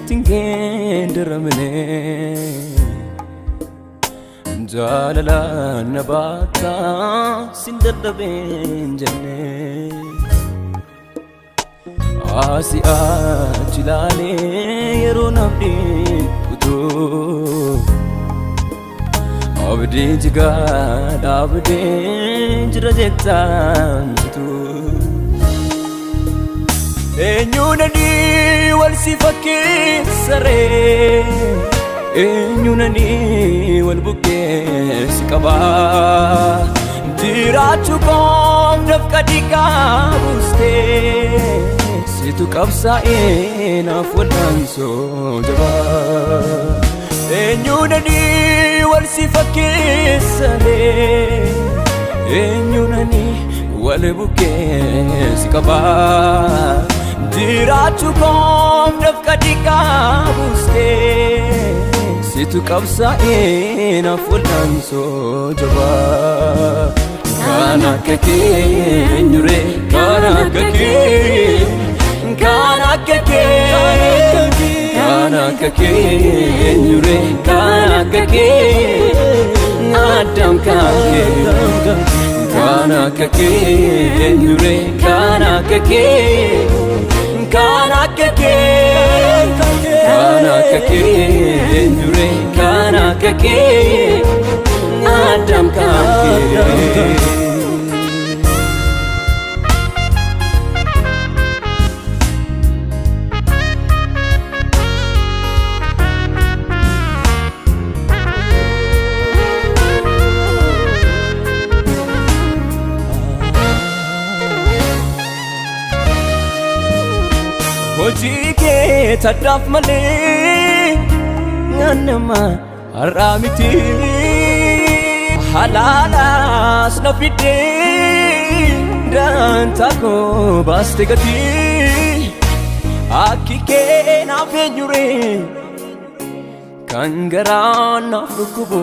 Sitti hin geeddaramne. Jaalalaan na baattaa sin dadhabeen jenne. Asii achi ilaalee yeroo namni kutuu. Abdii jigaa dhaabdee jira jettaan kutuu. Eenyuun ani wal si fakkeessaree? Eenyuun ani wal buqqeessi qabaa? Jiraachuu koof dafqa dhiigaa buustee, situ qabsaa'ee naaf wal'aansoo jabaa. Eenyuun ani wal si fakkeessaree? Eenyuun ani wal buqqeessi qabaa? Jiraachuu koof dafqa dhiigaa buustee, situ qabsaa'ee naaf wal'aansoo jabaa. Kan akka kee eenyuree? Kan akka kee, kan akka kee, kan akka kee eenyuree? Kan akka kee, addam kan kee. Kan akka kee eenyuree? Kan akka kee, kan akka kee, kan akka kee eenyuree? Kan akka kee, addam kan kee. Hojii kee taddaaf malee nama har'aa miti. Halaalaas na fiddee daantaa koo baaste gatii. Akki kee naaf eenyuree kan garaa naaf dhukkubu?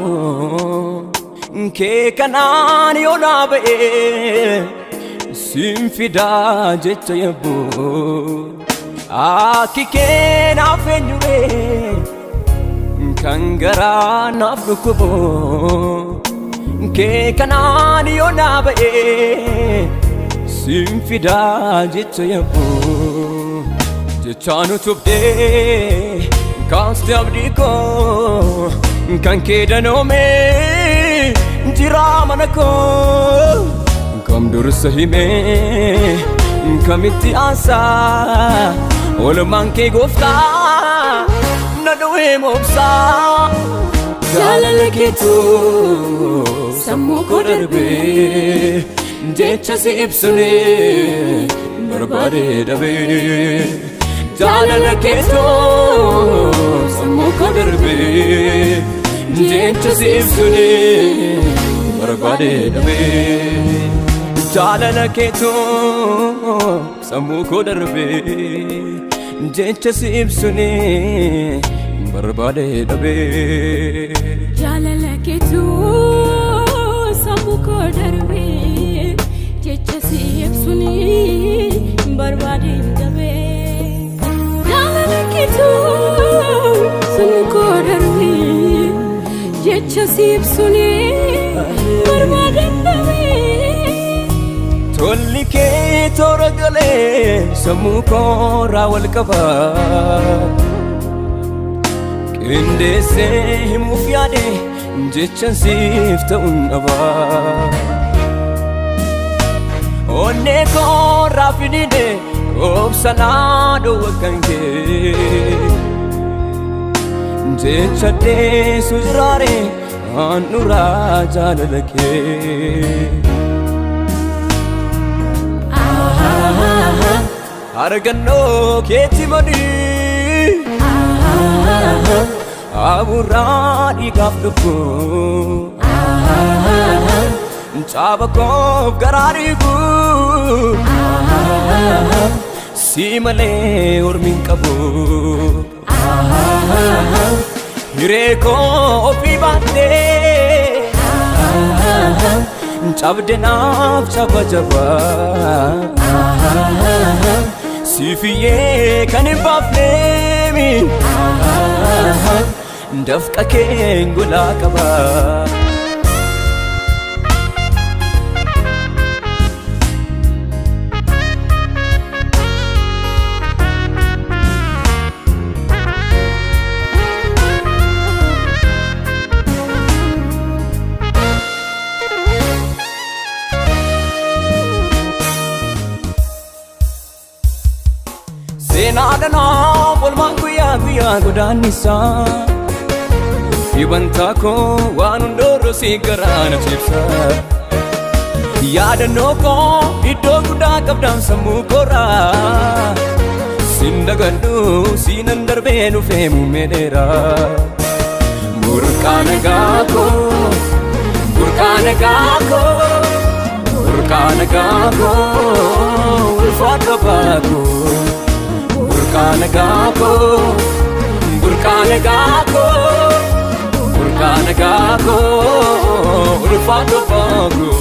Kee kanaan yoo naa ba'ee sin fidaa jecha yabbuu. Akki kee naaf eenyuree kan garaa naaf dhukkubu? Kee kanaan yoo naa ba'ee sin fidaa jecha yabbuu. Jechaan utubdee kaaste abdii koo, kan kee danoomee jiraa mana koo. Kam dursa himee kamitti aansaa? Oolmaan kee gooftaa na dhowee moobsaa. Jaalala keetu sammuu koo darbee, jecha si ibsunee barbaadee dhabee. Jaalala keetu sammuu koo darbee, jecha si ibsunee barbaadee dhabee. Jaalala keetu sammuu koo darbee, jecha si ibsunee barbaadee dhabee. Jaalala keetu sammuu koo darbee, jecha si ibsuun barbaadeen dhabee. Jaalala keetu sammuu koo darbee, jecha si ibsuun barbaadeen dhabee. Tolli kee toora galee sammuu koorraa wal qaba. Qindeessee himuuf yaade jechan siif ta'uun dhaba. Onnee koorraa fidine obsanaa dhowwa kan kee. Jecha deessu jiraare handhuraa jaalala kee. Argannoo keetti madii abuuraa dhiigaaf lubbuu, caaba koof garaa dhiigu, si malee ormi hin qabu. Hiree koo ofii baattee cabde naaf caba jabaa. Siifiyyee kan hin baafneemi dafqa keen golaa qaba. Seenaadhanaa olmaan guyyaa guyyaa godaannisaa Dhibantaa koo waan hundoorro si garaa na cibsa. Yaadannoo koo iddoo guddaa qabdaan sammuu koraa Sin dagadhu siinan darbee dhufee muummee dheeraa. Burqaa nagaa koo, burqaa nagaa koo, burqaa nagaa koo, ulfaadhu abbaa koo. Burqaa nagaa koo, burqaa nagaa koo, burqaa nagaa koo, ulfaadhu abbaa koo.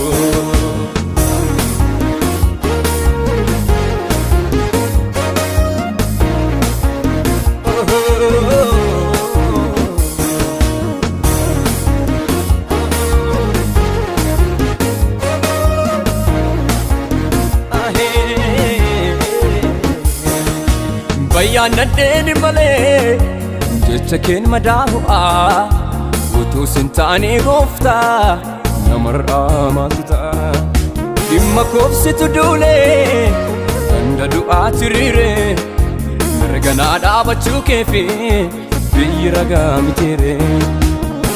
Bayyaannadheen malee jecha keen madaahu'a utuu sin taane gooftaa namarraa maaltu ta'a? Dhimma koobsitu duulee ganda du'aa tiriire mirganaa dhaabachuu keefi biyyi ragaa mitiire.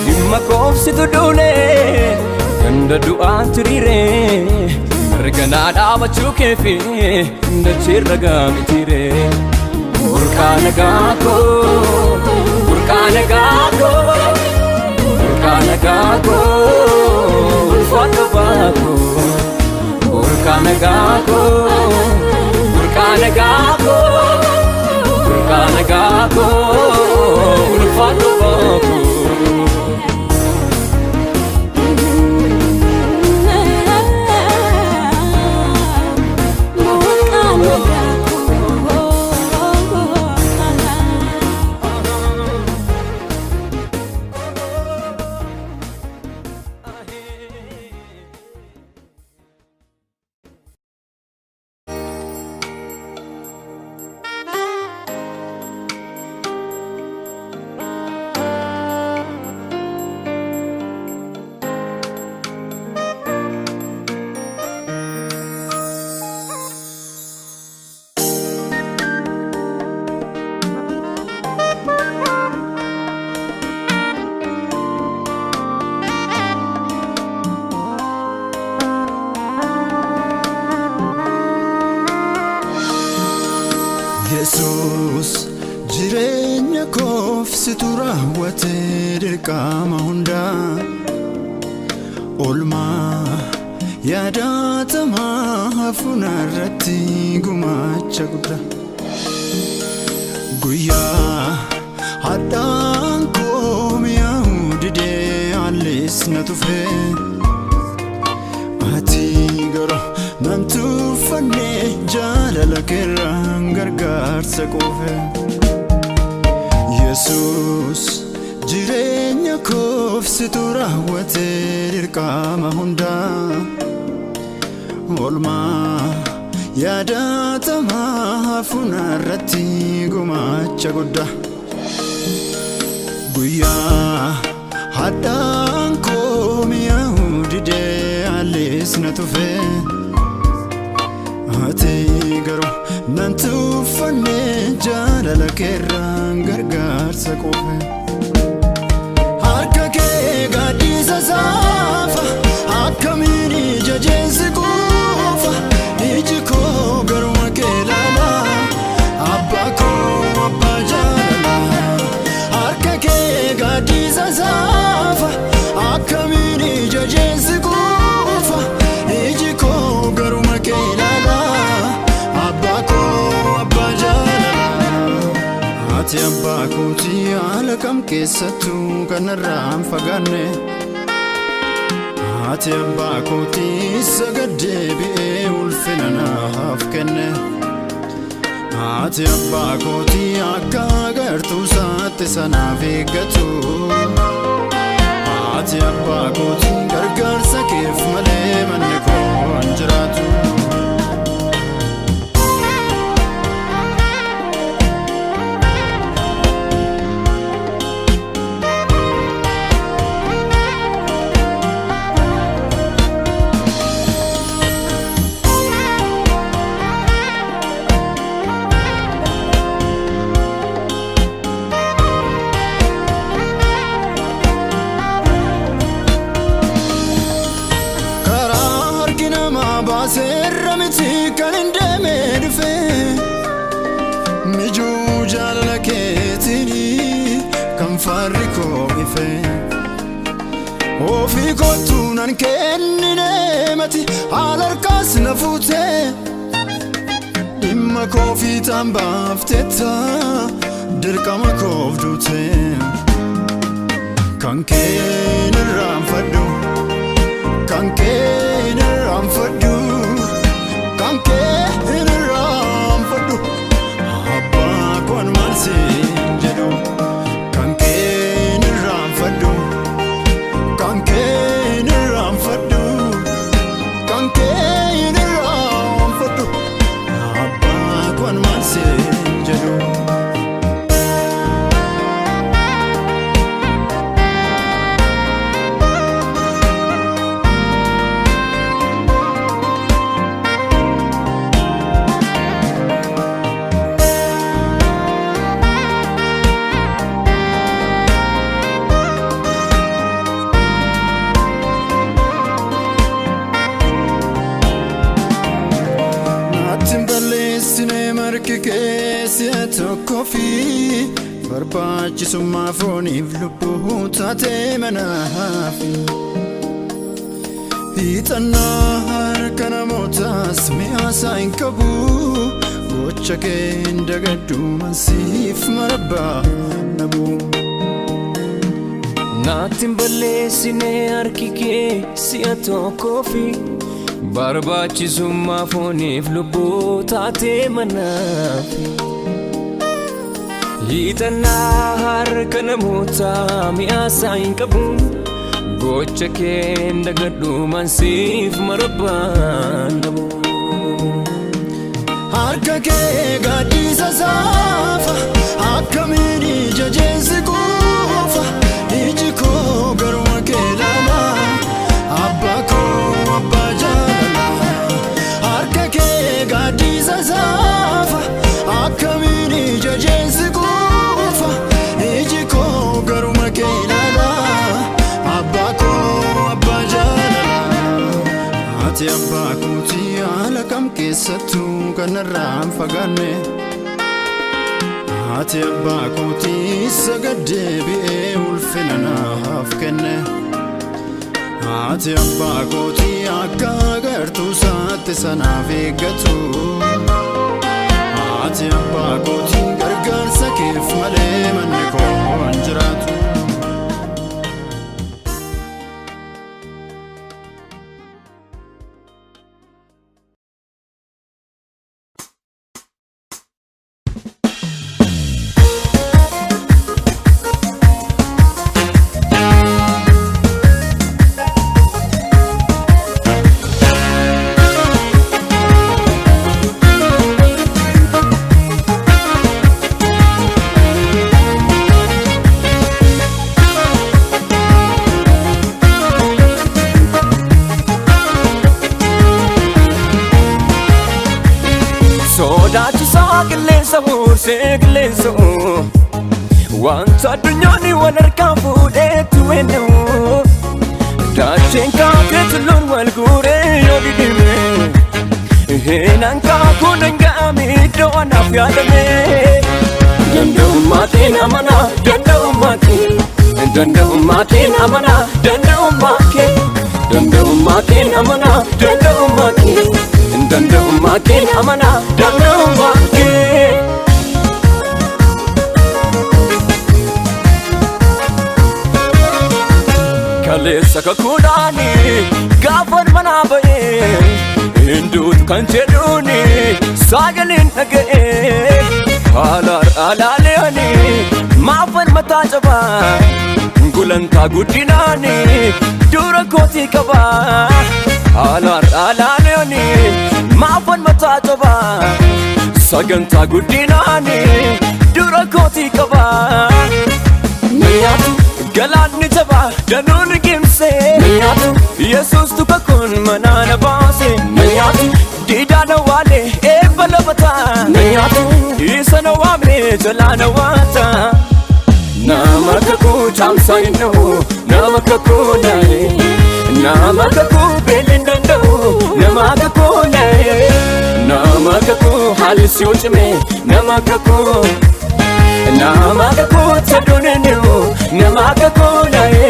Dhimma koobsitu duulee ganda du'aa tiriire mirganaa dhaabachuu keefi dachee ragaa mitiire. Burqaa nagaa koo, burqaa nagaa koo, burqaa nagaa koo, ulfaadhu abbaa koo. Burqaa nagaa koo, burqaa nagaa koo, burqaa nagaa koo, ulfaadhu abbaa koo. Burqaa nagaa koo. Yesus jireenya koof situ raawwate dirqama hundaa, olmaa yaadatamaa hafuuna irratti gumaacha guddaa. Guyyaa hadhaan koo mi'aawu didee haallis na tufee, ati garuu nan tuffanne, jaalala keerraan gargaarsa quufe. Yesus jireenya koof situ raawwate dirqama hundaa, olmaa yaadatamaa hafuuna irratti gumaacha guddaa. Guyyaa hadhaan koo mi'aawu didee haallis na tufee, ati garuu nan tuffanne, jaalala keerraan gargaarsa quufe. Harka kee gaaddisa saafa, akkamiin ija jeensi quufa? Iji koo garuma kee ilaala, abbaa koo, abbaa jaalala. Harka kee gaaddisa saafa, akkamiin ija jeensi quufa? Iji koo garuma kee ilaala, abbaa koo, abbaa jaalala. Ati abbaa kootii, haala kam keessattuu kanarraa hin fagaanne. Ati abbaa kootii, isa gad deebi'ee ulfina naaf kenne. Haati abbaa kootii akka agartuu isaatti sanaaf eeggatu. Haati abbaa kootii gargaarsa keef malee manni koo hin jiraatu. Karaa harki namaa baaseerra miti kan hin deeme dhufe. Mijuu jaalala keetiin kan faarri koo ife. Ofii kootu nan kennine mati haala harkaas na fuute. Dhimma koo fiixaan baaftetta dirqama koof duute. Kan keen irraanfadhu. Kan keen irraanfadhu, kan keen irraanfadhu, abbaa koon maal siin jedhu. Kan keen irraanfadhu, kan keen irraanfadhu, kan keen irraanfadhu, abbaa koon maal siin jedhu. Naatti hin balleessine marki kee si'a tokkoo fi barbaachisummaa fooniif lubbuu taatee manaaf. Hiixannaa harka namootaas mi'aasaa hin qabu, gocha kee hin dagadhu, mansiif marabbaa nabu. Naatti hin balleessine harki kee si'a tokkoo fi barbaachisummaa fooniif lubbuu taatee manaaf. Hiixannaa harka namootaa mi'aasaa hin qabu, gocha kee hin dagadhu, mansiif marabbaan dhabu. Harka kee gaaddisa saafa, akkamiin ija jeensi quufa? Iji koo garuma kee ilaala, abbaa koo, abbaa jaalala. Harka kee gaaddisa saafa, akkamiin ija jeensi quufa? Iji koo garuma kee ilaala, abbaa koo, abbaa jaalala. Ati abbaa kootii haala kam keessattuu kanarraa hin fagaanne. Ati abbaa kootii isa gad deebi'ee ulfina naaf kenne. Ati abbaa kootii akka agartuu isaatti sanaaf eeggatu. Ati abbaa kootii gargaarsa keef malee manni koo hin jiraatu. Sodaachisaa qilleensa huursee qilleensa, wanta addunyaan wal harkaa fuudheetu weennu, dacheen kaatee tulluun wal guuree yoo didime, heenaan kaakuun dhanga'ame iddoo anaaf yaadame. Danda'ummaa kee amana, danda'ummaa kee, danda'ummaa kee amana, danda'ummaa kee, danda'ummaa kee amana, danda'ummaa kee, danda'ummaa kee amana, danda'ummaa kee. Kaleessa kakuudhaani gaafan manaa ba'ee hinduutu. Kan jedhuuni sagaleen dhaga'e haala alaaleani maafan mataa cabaa gulantaa guddinaani dura kootii qabaa haala alaaleani maafan mataa cabaa sagantaa guddinaani dura kootii qabaa. Nyaatu galaanni jabaa danuun gimsee nyaatu Yesuus tuka kun manaana baase nyaatu diidaana waale eebba labataa nyaatu isa na waamne jalaana waata. Nama kakuu caamsaa hin dha'u, nama kakuu naa'e, nama kakuu beelli hin danda'u, nama kakuu naa'e, nama kakuu haalli si cime, nama kakuu. Nama kakuu saduun hin dhi'u, nama kakuu naa'e,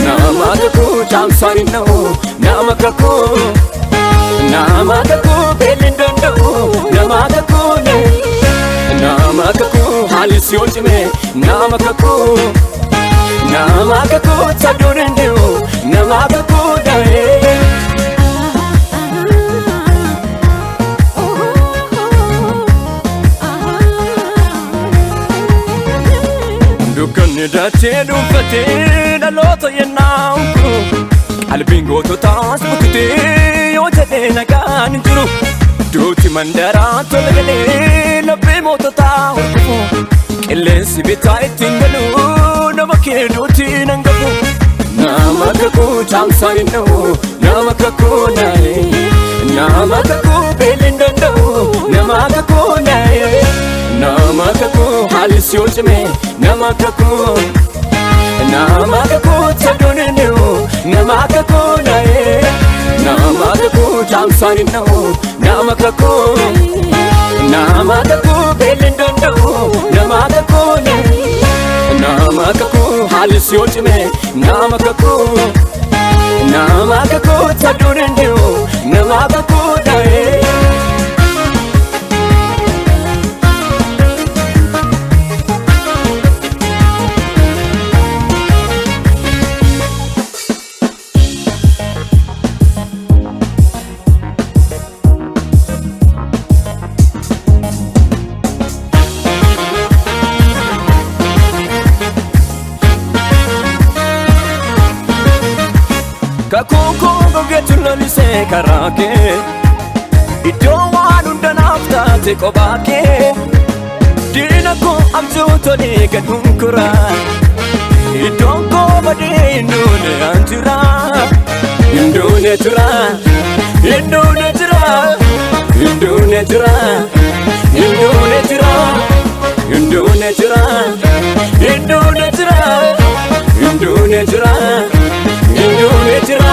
nama kakuu caamsaan hin dha'u, nama kakuu. Nama kakuu beelli hin danda'u, nama kakuu naa'e, nama kakuu haalli si cime, nama kakuu. Nama kakuu saduun hin dhi'u, nama kakuu naa'e. Dukkanni dachee dhuunfatee dhaloota yennaa hunkuru, qalbiin goototaas bututee yoo jedhee nagaan hin jiru. Duuti mandaraa tola galee laphee moototaa hordofu, qilleensi bitaa ittiin galu nama kee duuti nan gafu. Nama kakuu caamsaan hin dha'u, nama kakuu naa'e, nama kakuu beelli hin danda'u, nama kakuu naa'e, nama kakuu haalli si cime, nama kakuu. Nama kakuu saduun hin dhi'u, nama kakuu naa'e, nama kakuu caamsaan hin dha'u, nama kakuu. Nama kakuu beelli hin danda'u, nama kakuu naa'e, nama kakuu haalli si cime, nama kakuu. Nama kakuu saduun hin dhi'u, nama kakuu naa'e. Kakuu koo gogeetu lalisee karaa kee, iddoo waan hunda naaf taate kophaa kee, diina koo abjuu tolee gad hunkuraa, iddoon koo badee hin duune an jira, hin duune jira, hin duune jira, hin duune jira, hin duune jira, hin duune jira, hin duune jira, hin duune jira, hin duune jira.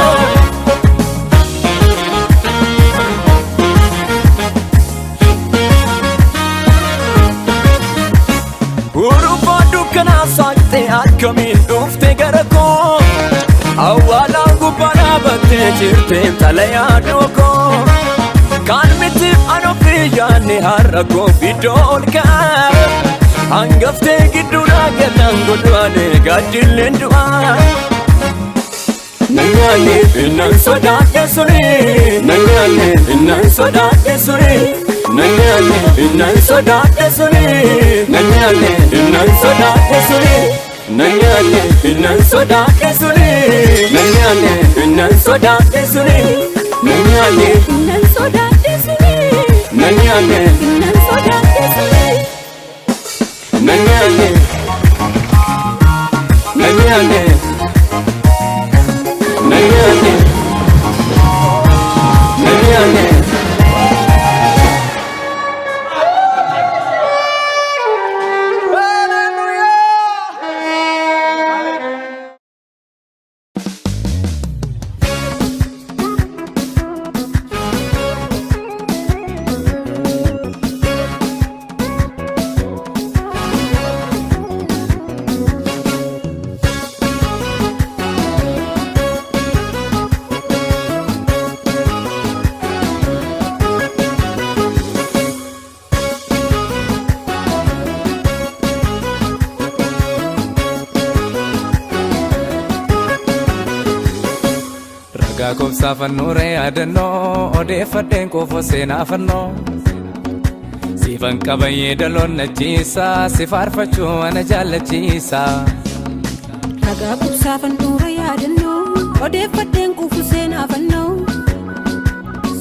Urufaa dukkanaa saaqxee akkamiin dhufte gara koo, awwaalaan gubbaa dhaabattee jirte xalayaa duukoo, kan miti an ofii yaadne har'a koo iddoo ol ka'a, hangaftee gidduudhaa galaan godhaane gaaddilleen du'aa. Nanyaanne innan sodaadhe suni, nanyaanne innan sodaadhe suni, nanyaanne innan sodaadhe suni, nanyaanne innan sodaadhe suni, nanyaanne innan sodaadhe suni, nanyaanne innan sodaadhe suni, nanyaanne Nan sodaadhe suni. Nanyaanne Nan sodaadhe suni. Nanyaanne nanyaanne nanyaanne nanyaanne. Quubsaa fannuure yaadannoo odeeffadheen quufoo seenaa fannoo. Siifan qabayyee daloon nachiisa si faarfachuu ana jaallachiisa. Ragaa quubsaa fannuura yaadannoo odeeffadheen quufu seenaa fannoo.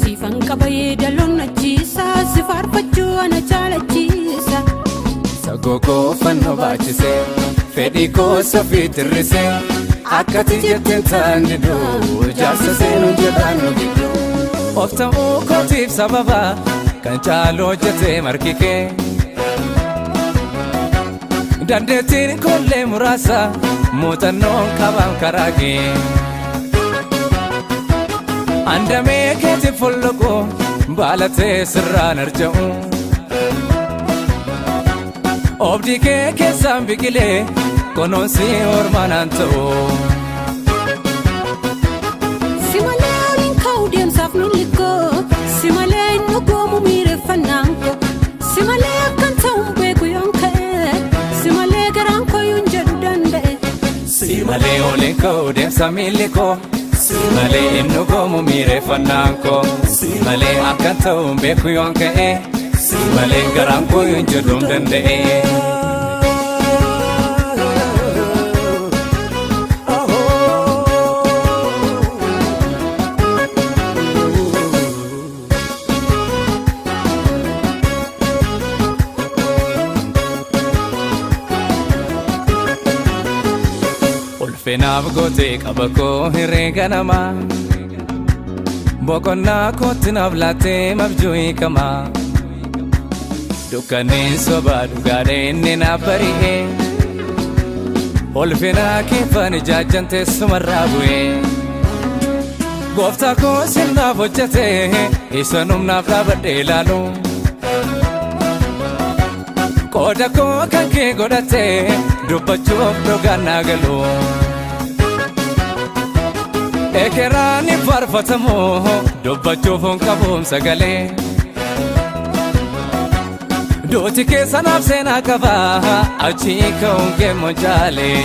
Siifan qabayyee daloon nachiisa si faarfachuu ana jaalachiisa. Sagoo koo fannoo baachisee fedhii koo sofii tirrisee akkati jetteen ta'an diduu jaarsa seenuu jedhaan nu gidduu. Of ta'uu kootiif sababa kan caalu hojjetee marki kee. Dandeettiin kollee muraasa muuxannoon qabaam karaa kee. Andamee keetiin folloqu baalatee sirraan arja'u. Oobdii kee keessaan biqilee kunuunsi ormanaan ta'u. Si malee oliin ka'u deemsaaf miilli koo si malee inni goomu miireffannaan koo si malee akkan ta'u hin beeku yoon ka'e si malee garaan koo yoon jedhu danda'e. Si malee oliin ka'u deemsa miilli koo. Si malee inni goomu miireffannaan koo. Si malee akkan ta'u hin beeku yoon ka'e. Si malee garaan koo yoon jedhu hin danda'e. Ulfinaaf gootee qaba koo hirree ganamaa. Boqonnaa kootti naaf laattee mabjuu hiikamaa. Dukkanneen sobaa dhugaadha inni naaf bari'ee. Ulfinaa keeffan ijaajjan teessumarraa bu'ee. Gooftaa koo sirnaaf hojjete isa humnaaf dhaabadhee ilaalu. Qooda koo kan kee godhate dubbachuuf dhugaan naa galu. Ekeraan hin faarfatamu dubbachuuf hin qabuum sagalee. Duuti keessa naaf seenaa qaba achii ka'uun keemmoo jaalee.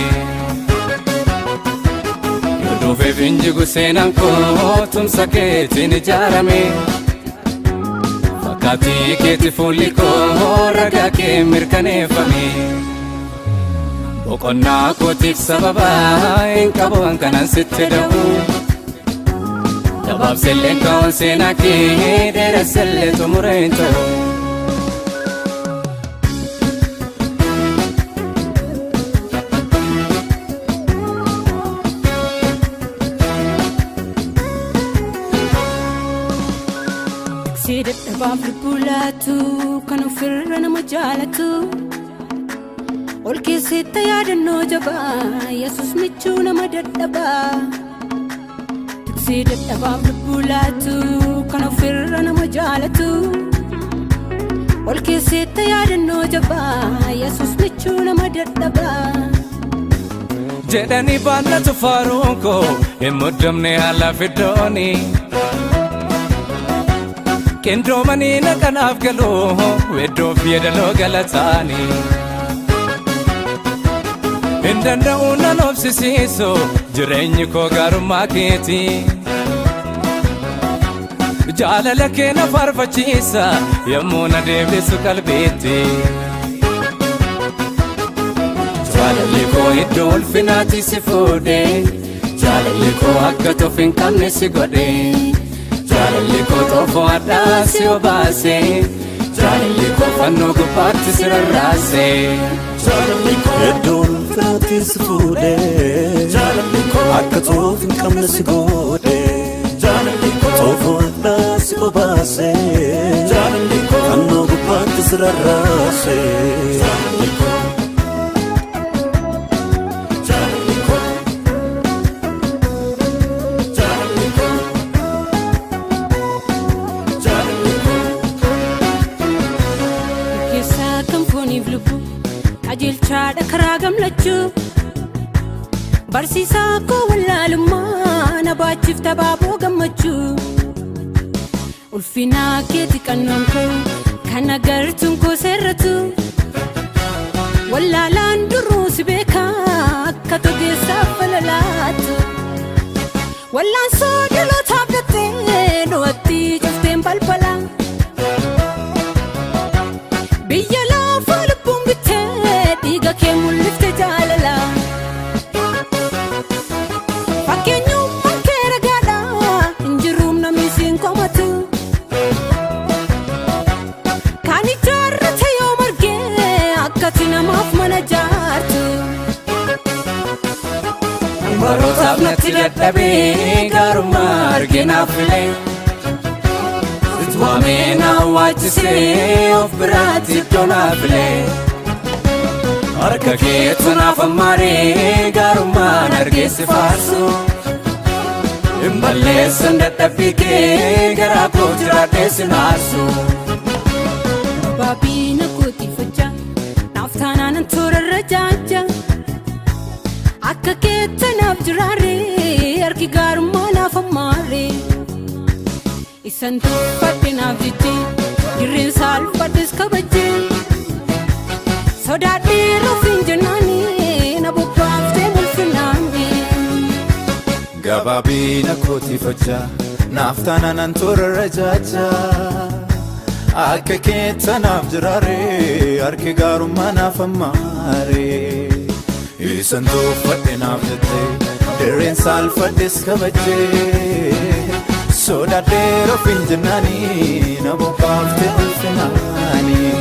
Yoo dhufeef hin jigu seenaan koo tumsa keetiin ijaarame. Fakkaatii keeti fuulli koo ragaa kee mirkaneeffame. Boqonnaa kootiif sababa hin qabu kanan sitti da'u. Gabaabsillee ka'uun seenaa kee dheeressillee xumura hin ta'u. Si dadhabaaf lubbuu laatu kan ofirra nama jaalatu. Ol keessatti yaadannoo jabaa Yesus michuu nama dadhabaa. Tiksee dadhabaaf lubbuu laatu kan ofirra nama jaalatu. Ol keessatti yaadannoo jabaa Yesus michuu nama dadhabaa. Jedhanii baannatu faaruun koo hin muddamne haala fiddooni. Qindoomanii naqanaaf galuu weddoof yeedaloo galataanii. Hin danda'u nan obsisiisu jireenyi koo gaarummaa keeti. Jaalala kee na faarfachiisa yommuu na deebisu qalbiitti. Jaalalli koo iddoo ulfinaatti si fuudhe Jaalalli koo akka toof hin qabne si godhe Jaalalli koo xoofoo hadhaa si obaase Jaalalli koo fannoo gubbaatti si rarraase. Jaalalli koo iddoo ulfinaatti si fuudhe Jaalalli koo akka xoof hin qabne si godhe Jaalalli koo xoofoo hadhaa si obaase Jaalalli koo fannoo gubbaatti si rarraase. Jaalalli koo Jaalalli koo Jaalalli koo Jaalalli koo Keessaa kan fooniif lubbuu qajeelchaadha karaa gammachuu. Barsiisaa koo wallaalummaa na baachifta baaboo gammachuu. Ulfinaa keeti qannoon koo kan agartuun koo seerratu. Wallaalaan duruu si beekaa akka togeessaaf falalaatu. Wallaansoo dhalootaaf jettee du'atti cufteen balbala. Biyya lafaa lubbuun bittee dhiiga kee mul'ifte jaalala. Fakkeenyummaan kee ragaadha hin jiruum namni siin komatu. Kan ijaarrate yoo margee akkati namaaf mana jaartu. Barootaaf natti dadhabee gaarummaa arginaaf filee. Waamee na waachisee of biraatti iddoo naaf filee. Harka keetu naaf ammaaree gaarummaan argeessi faarsu. Hin balleessan dadhabbii kee garaa koo jiraadhee si naarsu. Baabina kootifachaa naaf taanaan toorarra jaaja. Akka keetta naaf jiraaree harki gaarummaa naaf ammaaree. Isan tuffadhe naaf jechee dirreen saalfadhes kabajjee. Sodaadhee rufiin jennaanii na bobbaaftee mul'innaanii. Gabaabina kootifachaa naaf taanaan toorarra jaaja. Akka keetta naaf jiraaree harki gaarummaa naaf ammaaree. Isan tuffadhe naaf jettee dirreen saalfadhes kabajjee. Sodaadhee rufiin jennaanii na bobbaaftee ulfinaanii.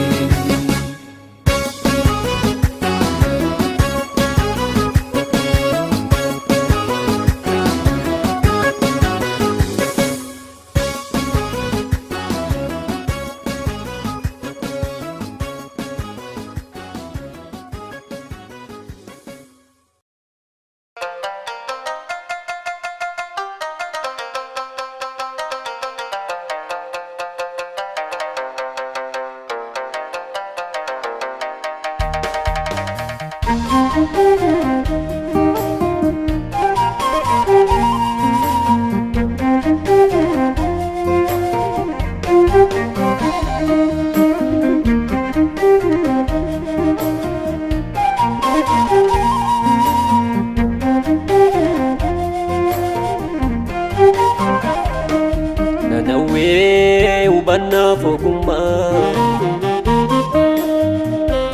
Nanawwee hubannaaf ogummaa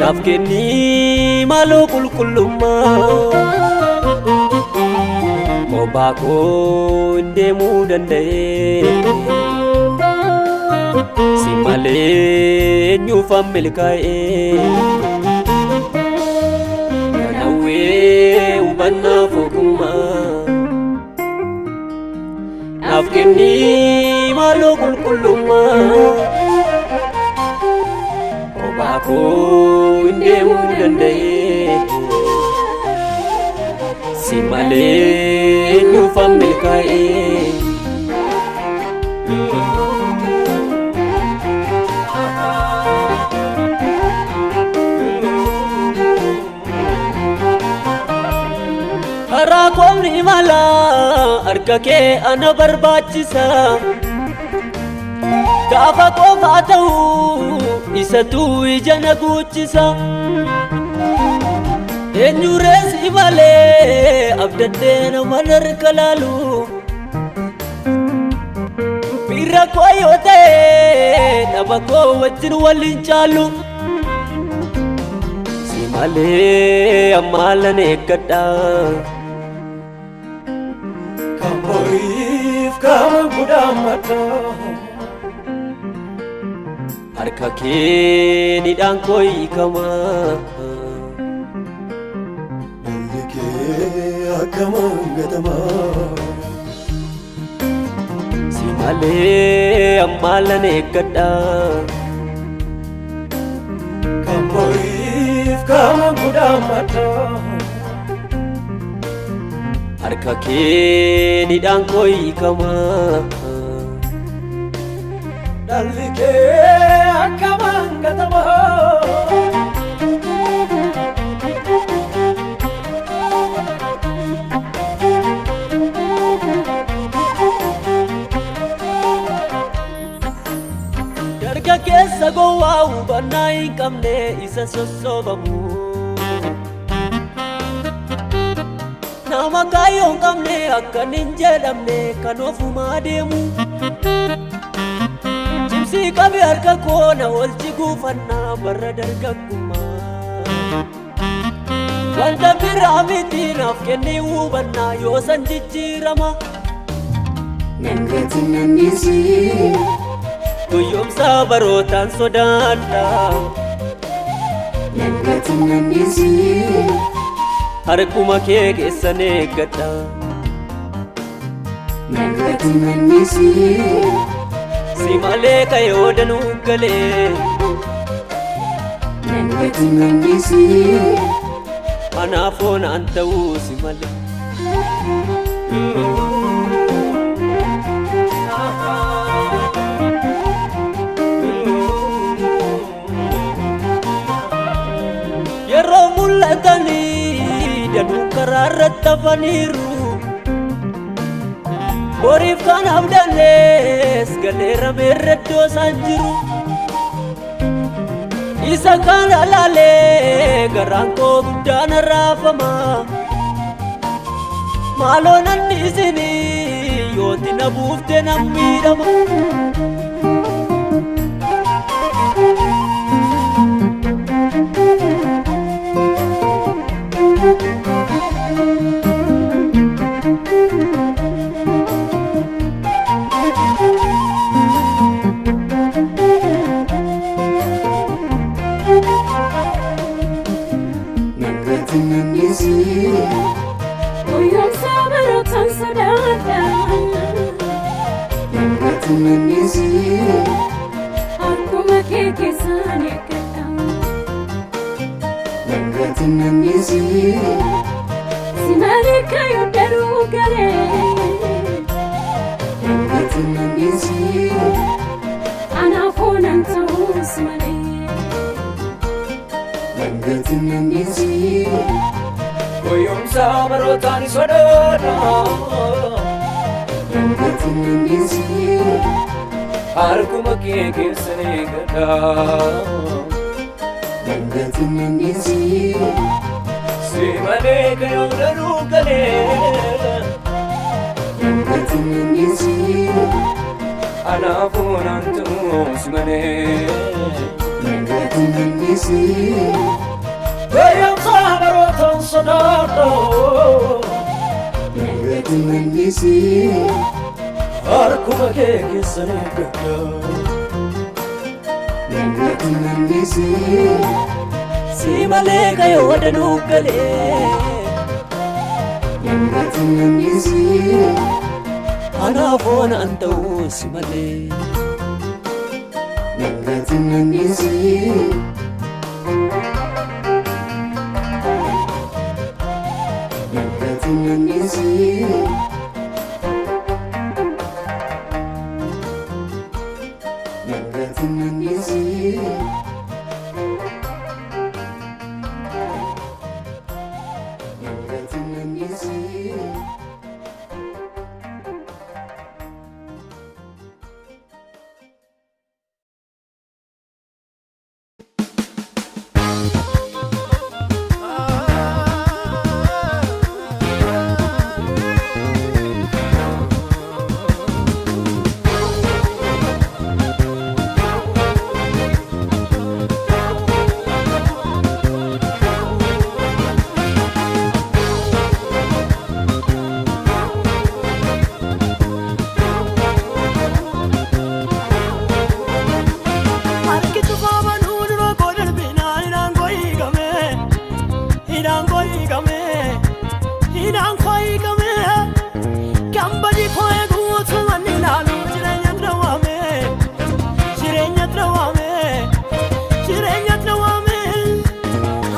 naaf kennii maaloo qulqullummaa. Kophaa koo hin deemuu danda'ee si malee eenyuufan milkaa'ee. Nanawwee hubannaaf ogummaa naaf kennii maaloo qulqullummaa. Kophaa koo hin deemuu danda'ee si malee eenyuufan milkaa'ee. Karaa koomni imala harka kee ana barbaachisa. Gaafa qofaa ta'u isatu ija na guuchisa. Eenyu reessi malee abdaddee nama harka laalu. Firra koo yoo ta'e nama koo wajjin waliin caalu. Si malee ammaa lan eeggadha. Kan boriif kan gudhammadha. Harka kee nidhaan koo hiikama. Lolli kee akkamaan gatama. Si malee ammaa lan eeggadha. Kan boriif kan gudhammadha. Harka kee nidhaan koo hiikama. Dhalli kee akkamaan gatama. Dargaggeessa gowwaa hubannaa hin qabne isa sossobamu. Nama kaayyoo hin qabne akkan hin jedhamne kan ofumaa deemu. Cimsii qabi harka koo na olchi guufannaa barra dargaggummaa. Wanta biraa miti naaf kennii hubannaa yoo san jijjiirama. Nan gati nan dhiisi. Guyyoomsaa barootaan sodaadha. Nan gati nan dhiisi. Harkuma kee keessan eeggadha. Nan gati nan dhiisi. Si malee kayoo danuu galee. Nan gati nan dhiisi. Anaafoo naan ta'uu si malee. Yeroo mul'atanii danuu karaa irratti hafaniiru. Horiif kan abdannees galeera meerra iddoo isaan jiru. Isa kana laalee garaan koo guddaan raafama. Maaloo nanni isinii yooti na buufte nan miidhama. Nan gati nan dhiisi. Guyyoomsaa barootaan sodaadha. Nan gati nan dhiisi. Harkuma kee keessan eeggadha. Nan gati nan dhiisi. Si malee kaayyoo danuu galee. Nan gati nan dhiisi. Anaafoo nan ta'uu si malee. Nan gati nan dhiisi. Guyyoomsaa barootaan sodaadha. Nan gati nan dhiisi. Harkuma kee keessan eeggadha. Nan gati nan dhiisi. Si malee kayoo danuu galee. Nan gati nan dhiisi. Anaafoo naan ta'uu si malee. Nan gati nan dhiisi. Guyyoomsaa barootaan sodaadha. Nan gati nan dhiisi. Harkuma kee keessan eeggadha. Nan gati nan dhiisi. Si malee kayoo danuu galee. Nan gati nan dhiisi. Anaafoo naan ta'uu si malee. Nan gati nan dhiisi. Nan gati nan dhiisi. Nan gati nan dhiisi. Nan gati nan dhiisi. Harki cufaa banuu dura koo darbinaan hidhaan koo hiikame. Hidhaan koo hiikame. Hidhaan koo hiikame. Kan badii koo eeguutu manni ilaalu jireenya drawame. Jireenya drawame. Jireenya drawame.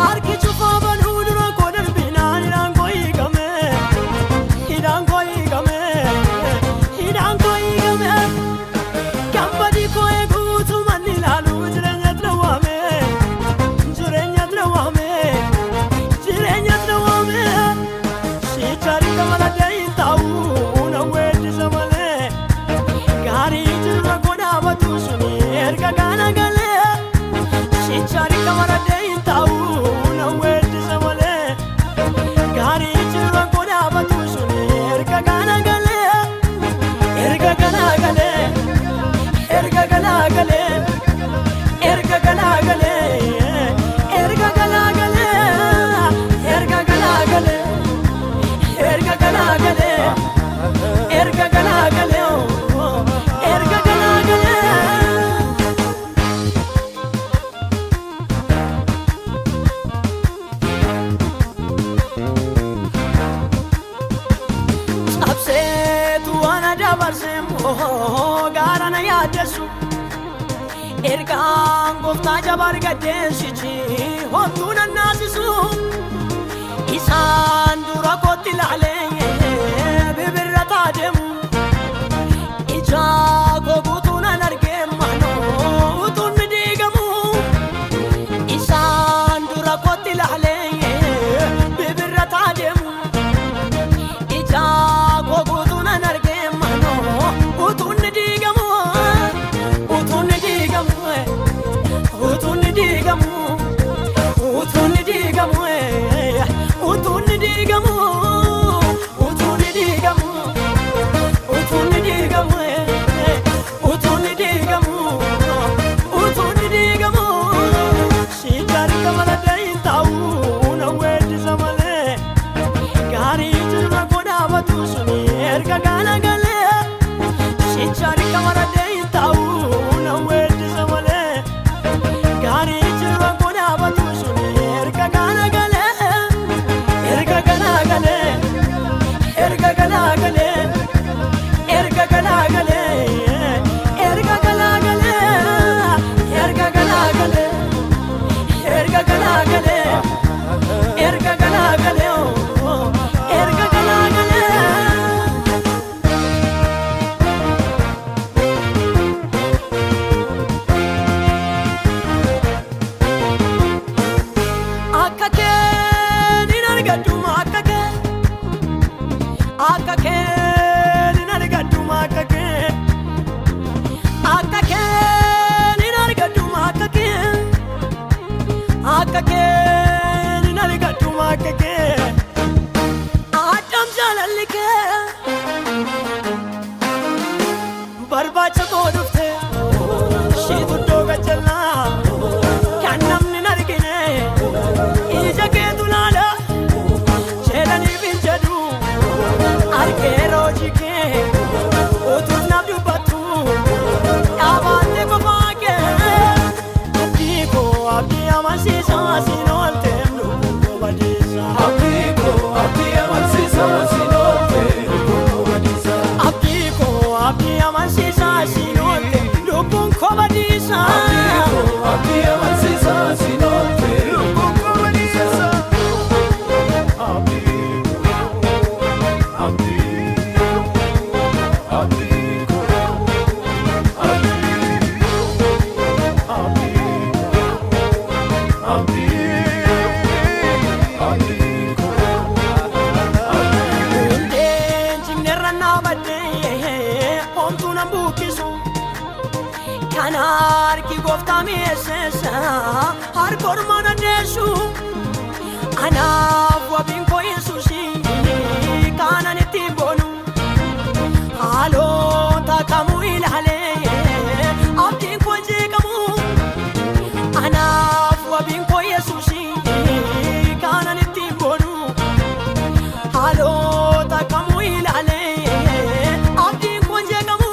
Harki cufaa banuu dura koo darbinaan hidhaan koo hiikame. Hidhaan koo hiikame. Hidhaan koo hiikame. Kan badii koo eeguutu manni ilaalu jireenya drawame. Jireenya drawame. Jireenya drawame. Shichari kamala deeyin taa'u na weeddisa malee. Gaarii jirra godhaabatu suni erga kana galee. Shichari kamala deeyin taa'u na weeddisa malee. Gaarii jirra godhaabatu. yaaddessu. Ergaan gooftaa jabaa argadheen sichi homtuu nan naasisu. Isaan dura kootti ilaalee bibirrataa deemu. Ija koo guutuu nan argee manoo utuun ni diigamu. Isaan dura kootti ilaalee bibirrataa deemu. Ija koo guutuu nan argee manoo utuun ni diigamu. Utuun ni diigamu. Utuun ni diigamu. Utuun ni diigamu. Utuun ni diigamu. Utuun ni diigamu. Utuun ni diigamu. Utuun ni diigamu. Utuun ni diigamu. Siitaarika maladda hin taa'u na weeddisa malee. Gaarii jirma godhaabatu suni erga gaana galee. Siitaarika maladda hin taa'u na weeddisa malee. Gaarii jirma godhaabatu suni erga gaana galee. Erga gaana galee. Erga gaana galee. Erga gaana galee. Erga gaana galee. Erga gaana galee. Erga gaana galee. Erga gaana galee. Erga gaana galee. Akka kee ni argadhu akka kee. Akka kee ni argadhu akka kee. Akka kee ni argadhu akka kee. Akka kee ni argadhu akka kee. Addam jaalalli kee. Barbaacha koo dhufte shiitu iddoo gajjallaa kan namni hin argine ija keetu laala jedhaniif hin jedhu argeera hojii kee utuuf naaf dubbattu dhaabattee qofaa kee abdii koo abdii amansiisaa siin oolteem lubbuun koo badiisa. Abdii koo abdii amansiisaa siin oolte lubbuun koo badiisa. Abdii koo abdii amansiisaa siin oolte lubbuun koo badiisa. Abdii koo abdii amansiisaa siin oolte lubbuun koo badiisa. Abdii koo abdii abdii koo abdii abdii abdii koo. Hundeen jigneerra dhaabadhee homtuu nan buqqisu. Kan harki gooftaa mi'eesseessa harka ormaan addeessu. Anaaf wabiin koo Yesuusi kanan ittiin boonu. Haalota kamuu ilaalee abdiin koo jeeqamu. Anaaf wabiin koo Yesuusi kanan ittiin boonu. Haalota kamuu ilaalee abdiin koo jeeqamu.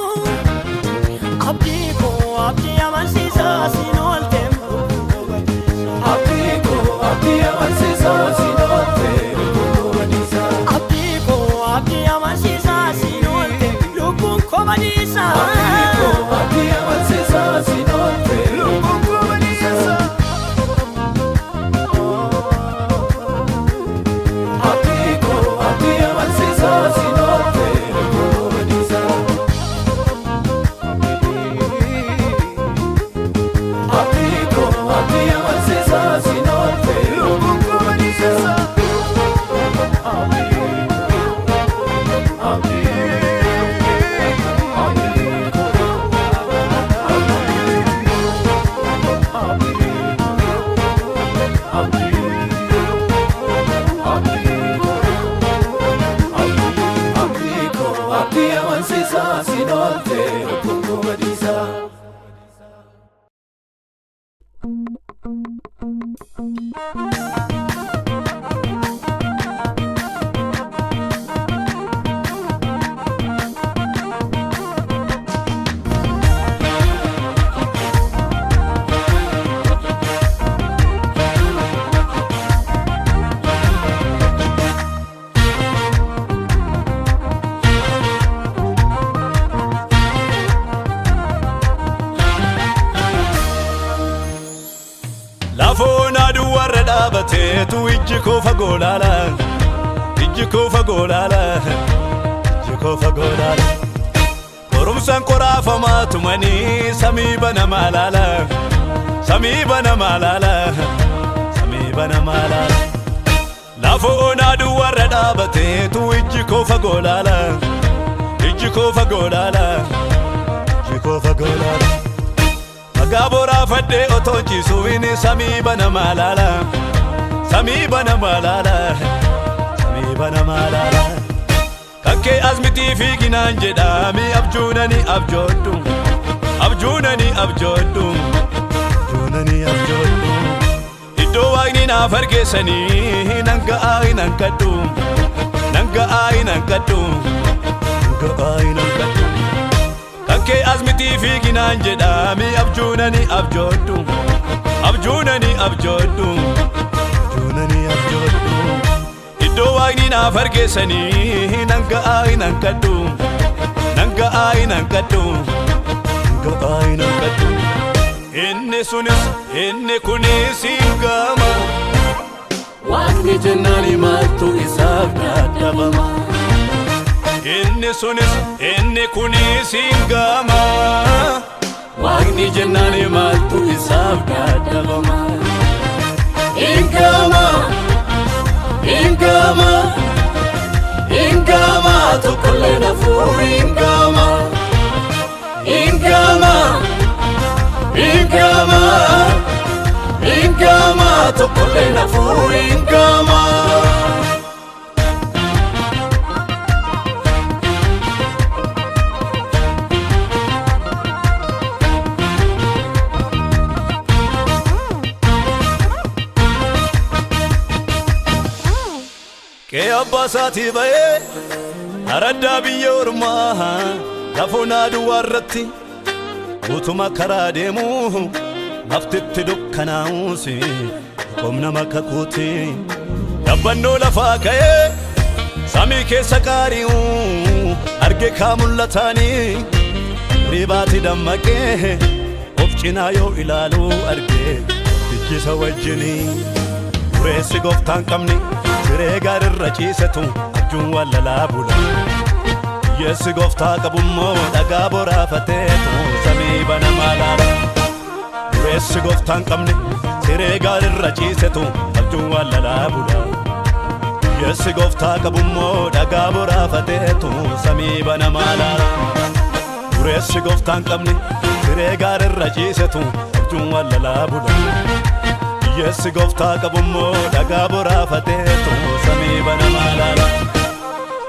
Abdii koo abdii amansiisaa siin oolteem lubbuun koo badiisa. Abdii koo abdii amansiisaa siin oolte lubbuun koo badiisa. Abdii koo abdii amansiisaa siin oolte lubbuun koo badiisa. Abdii koo abdii amansiisaa siin oolte lubbuun koo badiisa. Abdii koo abdii amansiisaa siin oolte lubbuun koo badiisa. Abdii koo abdii amansiisaa siin oolte lubbuun koo badiisa. Abdii abdii abdii koo abdii abdii abdii koo abdii koo abdii amansiisaa siin oolte lubbuun koo badiisa. dhaabateetu ijji koo fagoo laala. Ijji koo fagoo laala. Ijji koo fagoo laala. Qorumsaan qoraafamaa tumanii samii banamaa laala. Samii banamaa laala. Samii banamaa laala. Lafa onaa duwwaarra dhaabateetu ijji koo fagoo laala. Ijji koo fagoo laala. Ijji koo fagoo laala. Dhagaa boraafadhee otoo ciisuun samii banamaa laala. Samii banamaa laala. Samii banamaa laala. Kakkee asmitii fiiginaan jedhaami abjuunani abjoodhu. Abjuunani abjoodhu. Abjuunani abjoodhu. Iddoo waaqni naaf argeessanii nan ga'aa hin hanqadhu. Nan ga'aa hin hanqadhu. Nan ga'aa hin hanqadhu. Kakkee asmitii fiiginaan jedhaami abjuunani abjoodhu. Abjuunani abjoodhu. Abjuunani abjoodhu. Iddoo waaqni naaf argeessanii nan ga'aa hin hanqadhu. Nan ga'aa hin hanqadhu. Nan ga'aa hin hanqadhu. Inni sunis inni kunis hin gama. Waaqni jennaan maaltu isaaf dadhabama. Inni sunis inni kunis hin gama. Waaqni jennaan maaltu isaaf dadhabama. Hin gama. Hin gama. Hin gama tokkollee nafuu hin gama. Hin gama. Hin gama. Hin gama tokkollee nafuu hin gama. Qe'ee abbaa isaatii ba'ee araddaa biyya ormaa lafoonaa duwwaa irratti utuma karaa deemu laftitti dukkanaa'uus qomna makakuuti. Dabbannoo lafaa ka'ee samii keessa qaari'u arge kaa mul'ataanii ribaati dammaqee of cinaa yoo ilaalu arge ijjisa wajjinii. Dureessi gooftaan qabni siree gaarirra ciisetu abjuun wallalaa bula. Hiyyeessi gooftaa qabummoo dhagaa boraafateetu samii banamaa laala. Dureessi gooftaan qabni siree gaarirra ciisetu abjuun wallalaa bula. Hiyyeessi gooftaa qabummoo dhagaa boraafateetu samii banamaa laala. Dureessi gooftaan qabni siree gaarirra ciisetu abjuun wallalaa bula. Hiyyeessi gooftaa qabummoo dhagaa boraafateetu samii banamaa laala.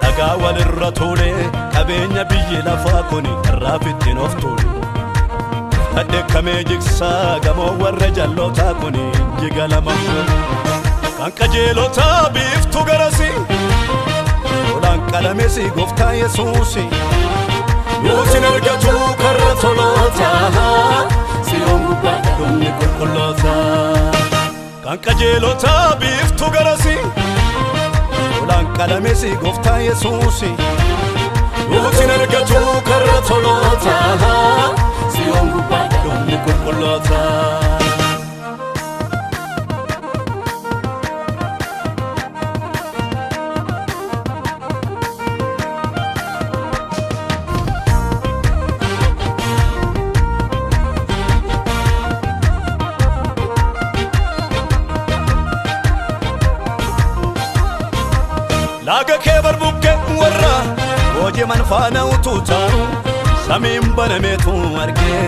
Dhagaa walirra tuulee qabeenya biyyi lafaa kuni irraaf ittiin of tuulu. Dhadheekkamee jigsaa gamoo warra jallootaa kuni jiga lama Kan qajeelotaa biiftuu garasi tolaan qalamesi gooftaa Yesuusi. Nuusin argatu karra tolootaa siyoon gubbaa dhumni qulqullootaa. Kan qajeelotaa biiftuu garasi tolaan qalamesi gooftaa Yesuusi. Nuusin argatu karra tolootaa siyoon gubbaa dhumni qulqullootaa. Laaga kee barbuqqee warra hojii faana utuu taa'u samiin banameetu argee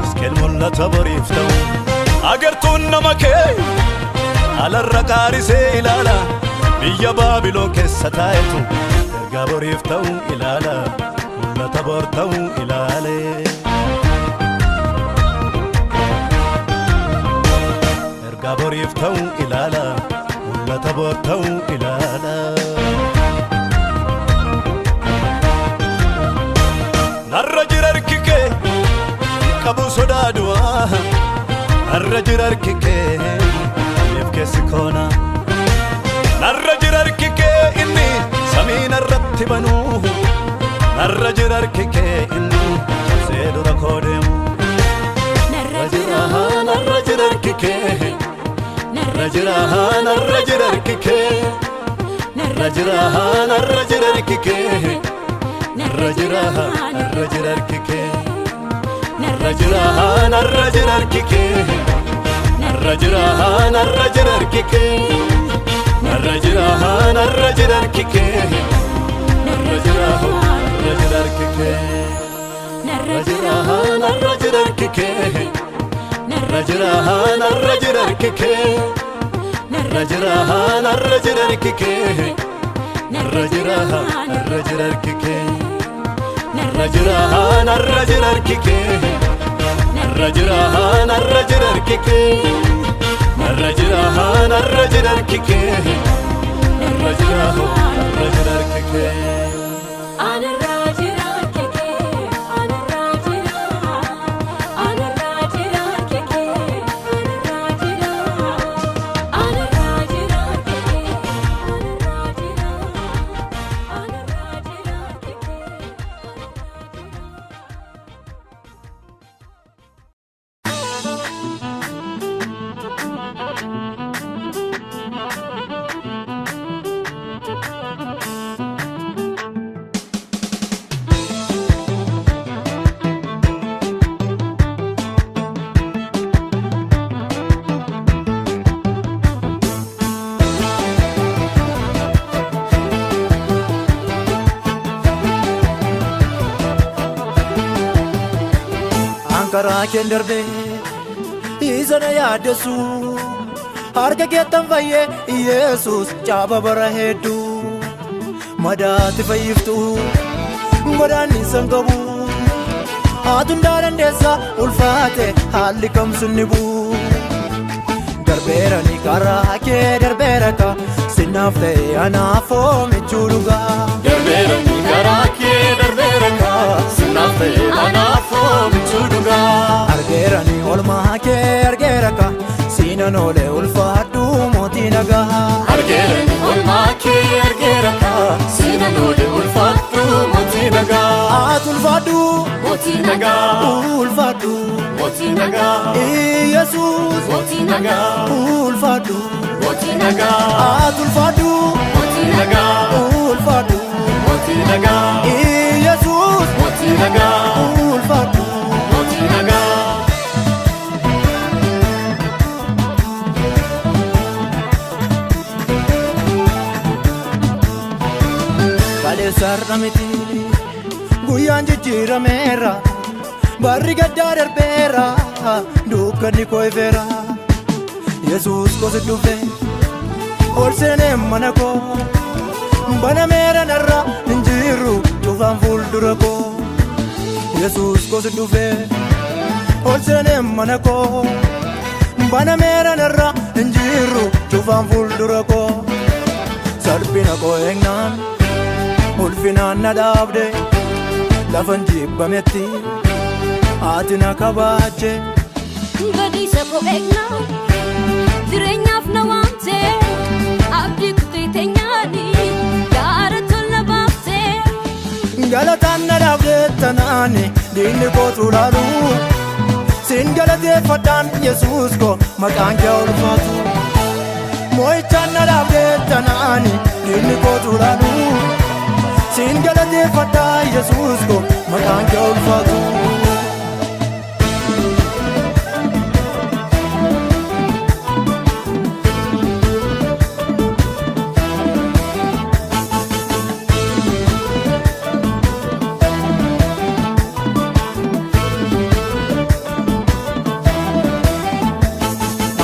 iskeel mul'ata boriif ta'u. Agartuun nama kee alarra qaarisee ilaala biyya Baabiloon keessa taa'etu ergaa boriif ta'u ilaala mul'ata bor ta'u ilaale. Ergaa boriif ta'u ilaala mul'ata bor ta'u ilaala. Narra jira harki kee qabu sodaa du'aa. Narra jira harki kee aniif keessi koona. Narra jira harki kee inni samii narratti banuu. Narra jira harki kee inni cabsee dura koo deemu. Narra jira, Narra jira harki kee. Narra jira narra jira harki kee. Narra jira narra jira harki kee. Narra jira narra jira harki kee. Narra jira narra jira harki kee. Narra jira narra jira harki kee. Narra jira narra jira harki kee. Narra jira narra jira harki kee. Narra jira narra jira harki kee. Narra jira narra jira harki kee. Narra jira narra jira harki kee. Narra jira narra jira harki kee. Narra jira narra jira harki kee. Narra jira narra jira harki kee. Narra jira narra jira harki kee. Narra jira narra jira harki kee. Anarra jira kee, anarra jira, anarra jira kee, anarra jira, anarra jira kee, anarra jira, anarra jira kee. Ankaraa keen darbee isa na yaaddessu harka keettan fayyee Yesuus caaba bara hedduu madaati fayyiftu godaannisa hin qabu haatu hundaa dandeessa ulfaate haalli kamsu ni bu'u darbeera ni karaa kee darbeera ka sinaaf ta'e anaaf oomichuu dhugaa. Darbeera ni karaa kee darbeera kaa sinaaf ta'e anaaf oomichuu dhugaa. Argeera ni olmaa kee argeera ka siinan oole ulfaadhu mootii nagaa. Argeera ni olmaa kee argeera kaa siinan oole ulfaadhu mootii nagaa. Ati ulfaadhu Mootii nagaa. ulfaadhu Mootii nagaa. Yesuus Mootii nagaa. ulfaadhu Mootii nagaa. Ati ulfaadhu Mootii nagaa. ulfaadhu Mootii nagaa. Yesuus Mootii nagaa. ulfaadhu. Mootii nagaa. Kaleessarra miti guyyaan jijjiirameera barri gaddaa darbeera dukkanni koo ifeera Yesuus kosi dhufe ol seenee mana koo banameera narra hin jiru cufaan fuuldura koo Yesuus kosi dhufe ol seenee mana koo banameera narra hin jiru cufaan fuuldura koo salphina koo eegnaan. Ulfinaan na dhaabde lafan jibbametti ati na kabaaje. Badiisa koo eegnaa jireenyaaf na waamte abdii kutee teenyaani gaara tola baafte. Galataan na dhaabde tanaani diinni kootu laalu siin galateeffadhaan Yesuus koo maqaan kee ulfaatu. Moo'ichaan na dhaabde tanaani diinni kootu laalu siin galateeffadhaa Yesuus koo maqaan kee ulfaatu.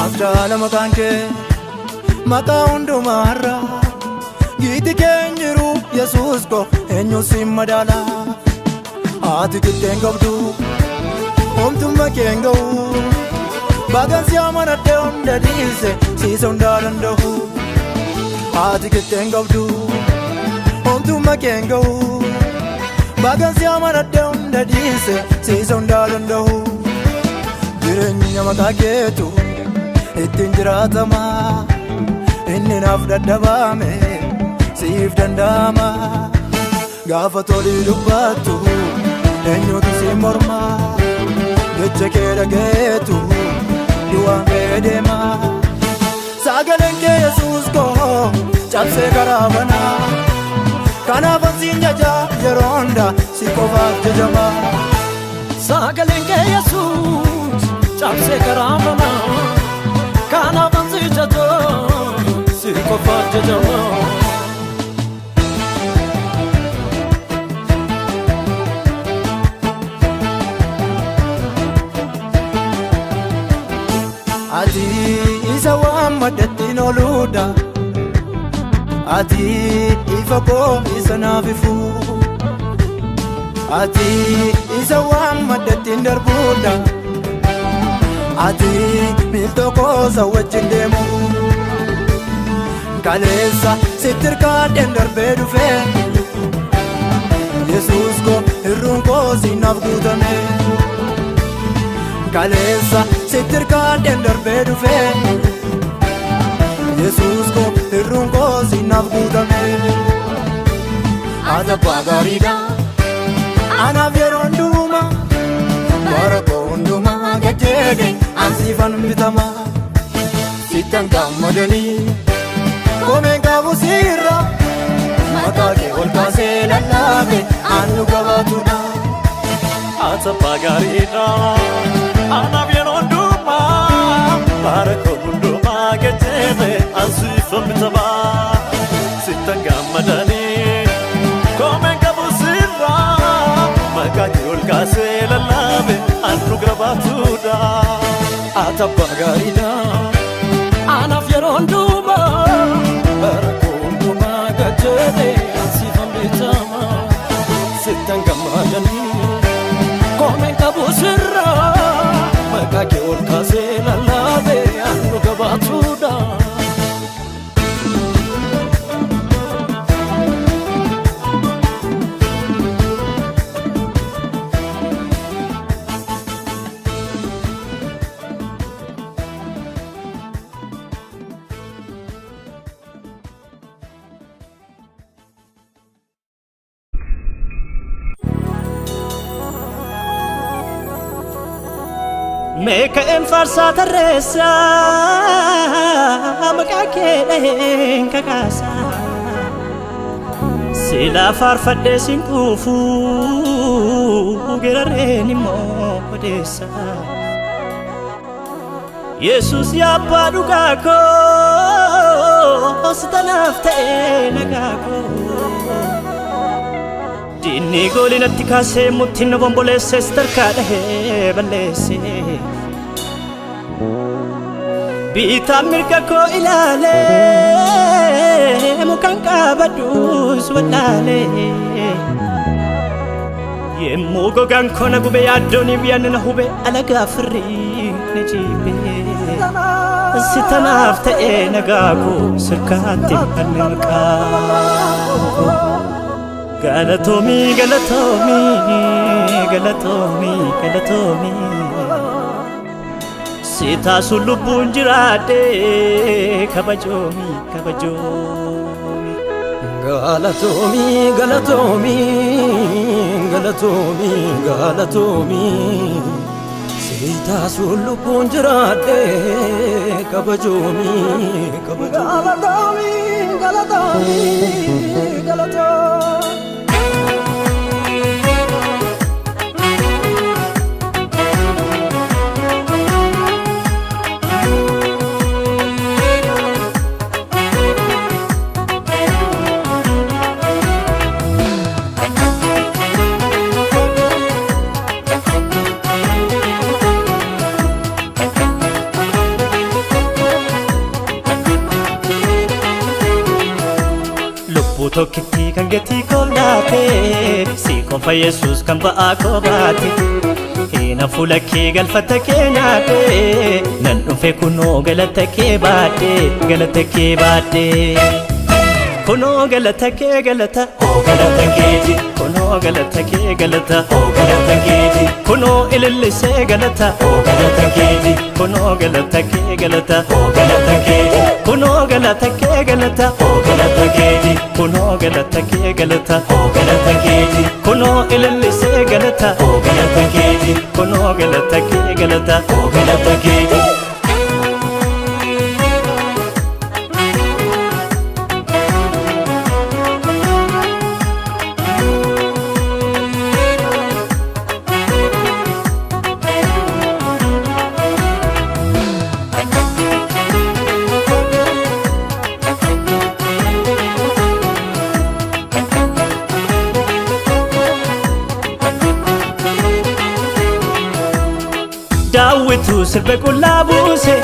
Abdaala maqaan kee maqaa hundumaarra giiti keen jiru Yesuus koo eenyu si madaala ati qixxeen qabdu homtummaa keen ga'u bagan si amanadhe hunda dhiise siisa hundaa danda'u ati qixxeen qabdu homtummaa keen ga'u bagan si amanadhe hunda dhiise siisa hundaa danda'u jireenya maqaa keetu ittiin jiraatama inni naaf dadhabame siif danda'ama gaafa tolii dubbattu eenyutu si morma jecha kee dhageetu du'aan kee deema Sagaleen kee Yesuus koo cabsee karaa banaa. Kanaafan siin jaja yeroo hunda si qofaaf jajama. Sagaleen kee Yesuus cabsee karaa banaa. Kanaafan si jaja si qofaaf jajama. Ati isa waan maddattiin ooluudha. Ati ifa koo isa naaf ifu. Ati isa waan maddattiin darbuudha. Ati miiltoo koo isa wajjin deemu. Kaleessa sitti hirkaadheen darbee dhufee. Yesuus koo hirruun koo siinaaf guutame. Kaleessa sitti hirkaadheen darbee dhufee. Yesuus koo hirruun koo siinaaf guutame. Ati abbaa gaariidha. Anaaf yeroo hundumaa bara koo hundumaa gad jedhe an siifan bitama. Sittan gammadanii komeen qabu sirra maqaa kee ol kaasee lallaabe an dhuga baatudha. Ati abbaa gaariidha. Anaaf yeroo hundumaa bara koo hundumaa gad jedhe an siifan bitama. Sittan gammadanii komeen qabu sirra maqaa kee ol kaasee lallaabe an dhuga baatudha. Ati abbaa gaariidha. Anaaf yeroo hundumaa bara koo hundumaa gad jedhe an siifan bitama. Sittan gammadanii komeen qabu sirra maqaa kee ol kaasee lallaabe an dhuga baatudha. Mee ka'een faarsaa tarreessaa maqaa kee dhaheen kakaasaa. Silaa faarfadhee siin quufuu gerarreen immoo odeessaa. Yesuus yaa abbaa dhugaa koo si tanaaf ta'ee nagaa koo. Diinni goolii natti kaasee murtiin na bomboleessee si tarkaa dhahee balleessee. Bitaan mirga koo ilaalee mukaan qabadhuus wallaalee. Yemmuu gogaan koo na gube yaaddoon biyyan na hube alagaa firrii na jibe. Si tanaaf ta'ee nagaa koo sirkaatti banne maqaa koo. Galatoomii galatoomii galatoomii galatoomii. Si taasuun lubbuun jiraadhe kabajoomii kabajoomii. Galatoomii galatoomii galatoomii galatoomii. Si taasuun lubbuun jiraadhe kabajoomii kabajoomii. Galatoomii galatoomii galatoomii. Lubbuu tokkittii kan gatii koo laate si qofa Yesuus kan ba'aa koo baate. Hina fuula kee galfata kee nyaate nan dhufe kunoo galata kee baadhe galata kee baadhe. Kunoo galata kee galata oo galata keeti kunoo galata kee galata oo galata keeti kunoo ilillisee galata oo galata keeti kunoo galata kee galata oo galata keeti kunoo galata kee galata oo galata keeti kunoo galata kee galata oo galata keeti kunoo ilillisee galata oo galata keeti kunoo galata kee galata oo galata keeti. Daawwitu sirbe qullaa buuse,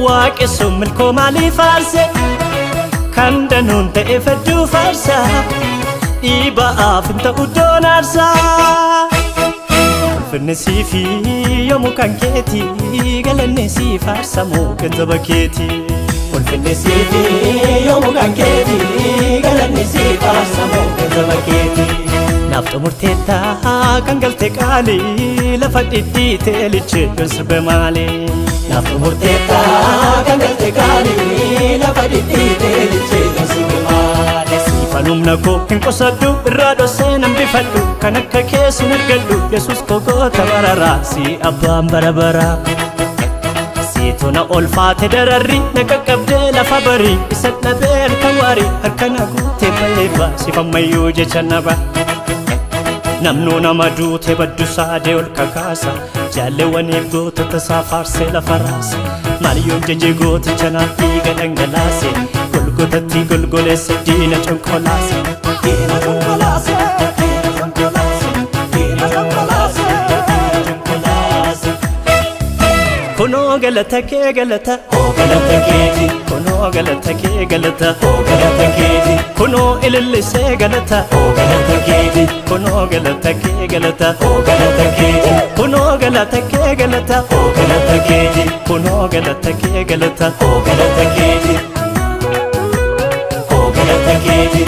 waaqessuun milkoo maalii faarse, kan danuun ta'e fedduu faarsa, dhiiba'aaf hin ta'u doon aarsaa. Ulfinni siifi yoomuu kan keeti, galanni sii faarsamu kan saba keeti. Ulfinni siifi yoomuu kan keeti, galanni sii faarsamu kan saba keeti. Naaf xumurteetta kan galte qaalii, lafa dhidhiitee lichee yoon sirbe maali. Naaf xumurteetta kan galte qaalii, lafa dhidhiitee lichee yoon sirbe maali. Siifan humna koo hin qusadhu, irraa dhossee nan bifadhu, kan akka keessi argadhu, Yesuus koo goota bararaa, si abbaan bara baraa. Situ na olfaate dararri, na qaqqabdee lafa barii, isa dhabee harka waarii, harka na guutee ba'eeba, sifammayyuu jecha naba. Namnuu nama duute baddu saadee ol kakaasa, jaalleewwaniif gootota isaa faarsee lafa raasa. Maaliyoon jajee gooticha naaf dhiiga dhangalaase, golgotatti golgoleesse diina conqolaase. Diina conqolaase, diina conqolaase, diina conqolaase, diina conqolaase. Kunoo galata kee galata, hoo galata keeti. Kunoo galata kee galata, hoo galata keeti. Kunoo ilillisee galata, hoo galata keeti. Kunoo galata kee galata, hoo galata keeti. Kunoo galata kee galata, hoo galata keeti. Kunoo galata kee galata, hoo galata keeti. Hoo galata keeti.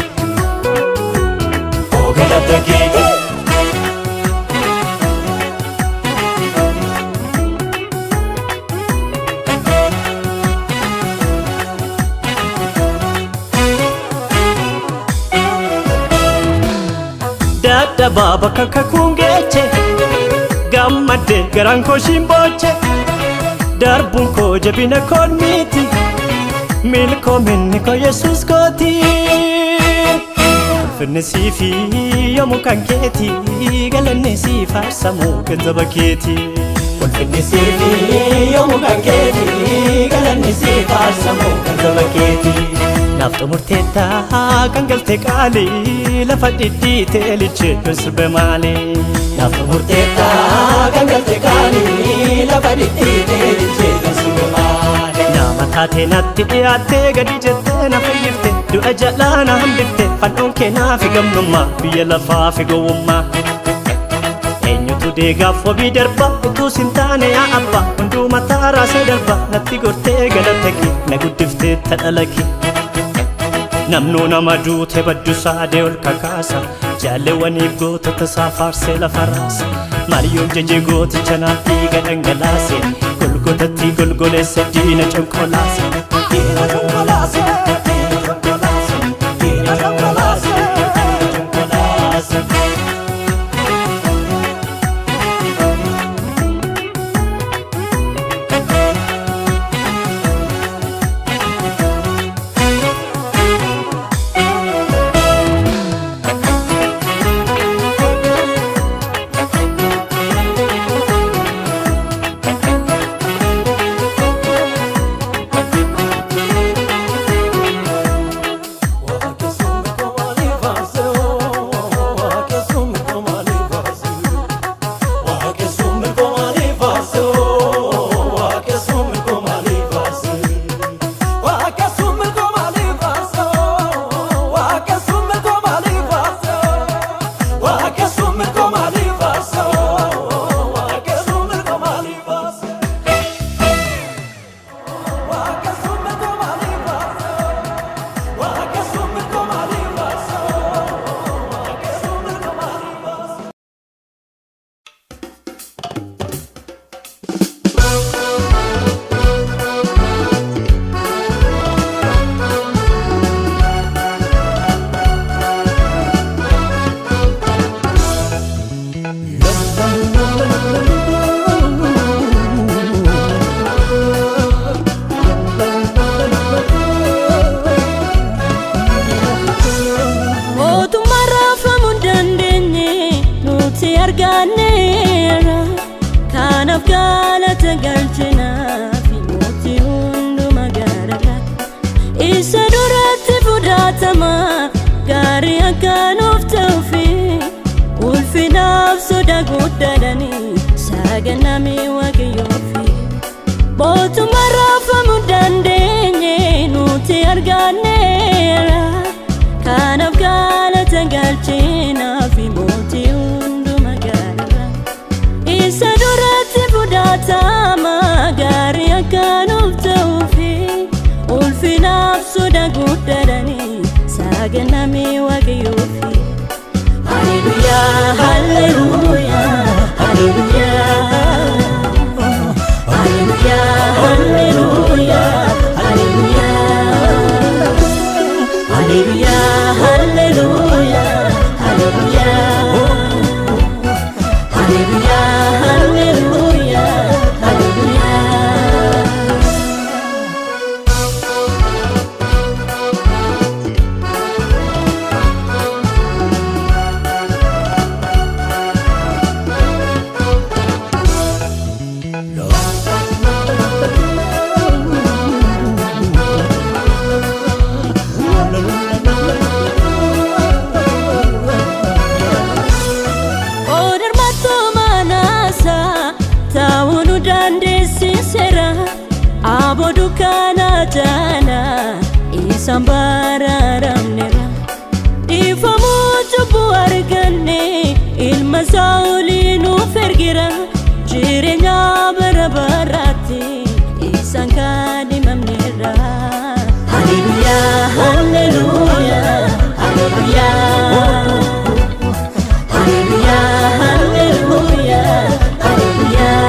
Hoo galata keeti. Dadhabaa bakka kakuun geeche, gammadde garaan koo shimbooche, darbuun koo jabina koon miti, milkoominni koo Yesuus kooti. Ulfinni siifi yoomuu kan keeti, galanni sii faarsamu kan saba keeti. Ulfinni siifi yoomuu kan keeti, galanni sii faarsamu kan saba keeti. Naaf xumurteetta kan galte qaalii, lafa dhidhiitee lichee yoon sirbe maali. Naaf xumurteetta kan galte qaalii, lafa dhidhiitee lichee yoon sirbe maali. Nama taatee natti dhiyaattee, gadi jettee na fayyifte, du'a jalaa na hambifte, fannoon kee naaf gamnummaa biyya lafaa fi gowwummaa. Eenyutu deegaaf wabii darba utuu sin taane yaa abbaa, hunduu mataa raasee darba, natti gortee galata kee na guddiftee tadhala kee. Namnuu nama duute baddu saadee ol kakaasa, jaalleewwaniif gootota isaa faarsee lafa raasa. Maaliyoon jajee gooticha naaf dhiiga dhangalaase, golgotatti golgoleesse diina conqolaase. Diina conqolaase, diina conqolaase, diina conqolaase, diina conqolaase. Mootummaa raafamuu hin dandeenye nuti arganneera. Kanaaf galata galchinaa fi mootii hundumaa garagaraa. Isa duratti fudhatama gaarii akka nuuf ta'uufi, ulfinaaf soda guddaadhani. Saganamii waaqayyoofi. Mootummaa raafamuu dandeenye nuti arganneera. Kanaaf galata galchinaafi mootii hunduma gaara. Isa duratti fudhatama gaarii akka nuuf ta'uufi ulfinaaf soda guddaadhani saganamii waaqayyoofi. Haleluyaa, haleluyaa, haleluyaa. Haleluyaa, haleluyaa, haleluyaa. Haleluyaa, haleluyaa, haleluyaa. Haleluyaa, haleluyaa, haleluyaa. Odarmattuu manaasaa taa'uu nu dandeessiseera. Aboo dukkaana jala isaan baraaramneera. Dhiifamuu cubbuu arganne ilma isaa olii nuuf ergira. Jireenya bara baraatti isaan kaadhimamneera. Haleluyaa, haleluyaa, haleluyaa. Haleluyaa, haleluyaa, haleluyaa.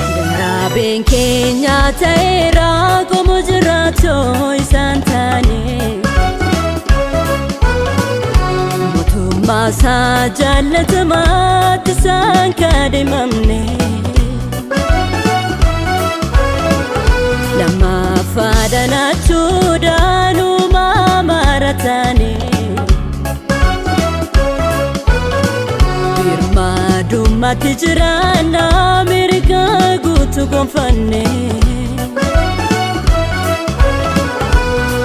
Daraabeen keenya ta'eera qomo jiraatoo isaan taane. Mootummaa isaa jaallatamaatti isaan kaadhimamne. Lammaffaa dhalachuudhaan uumamaa taane. Birmadummaatti jiraanna mirga guutuu gonfanne.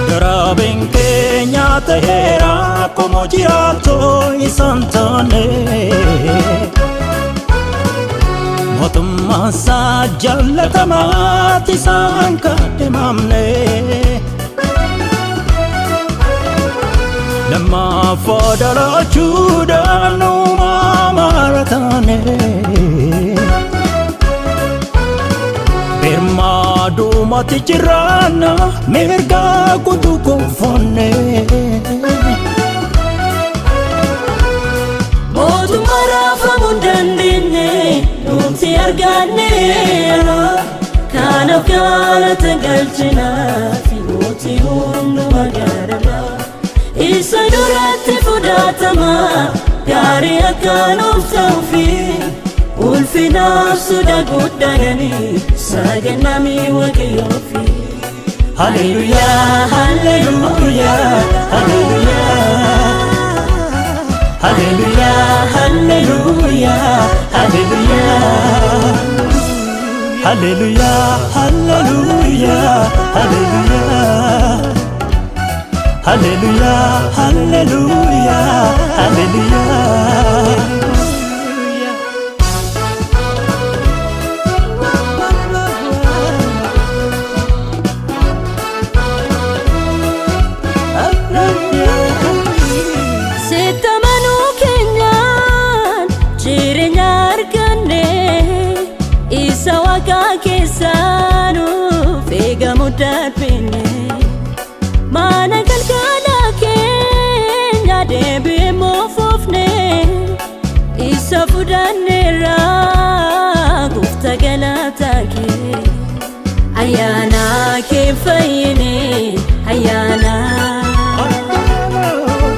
Daraabeen keenya ta'eera akkuma jiraatoo isaan taane. Mootummaa isaa jaallatamaatti isaan kaadhimamne. Lammaffaa dhalachuudhaan uumamaa taane. Birmadummaatti jiraanna mirga guutuu gonfanne. Mootummaa raafamuu hin dandeenye nuti arganneera. Kanaaf galata galchinaafi mootii hunduma gaararra. Isa duratti fudhatama gaarii akka nuuf ta'uufi ulfinaaf soda guddaadhani saganamii waaqayyoofi. Haleluyaa, haleluyaa, haleluyaa. Haleluyaa, haleluyaa, haleluyaa. Haleluyaa, haleluyaa, haleluyaa. Haleluyaa, haleluyaa, haleluyaa. Sitti amanuu keenyaan jireenya arganne isa waaqa keessaa nuuf eegamu darbine. Mana galgala keenya deebi'ee moofoofne isa fudhanneerra gooftaa galataa kee. Ayyaana kee fayyine ayyaana.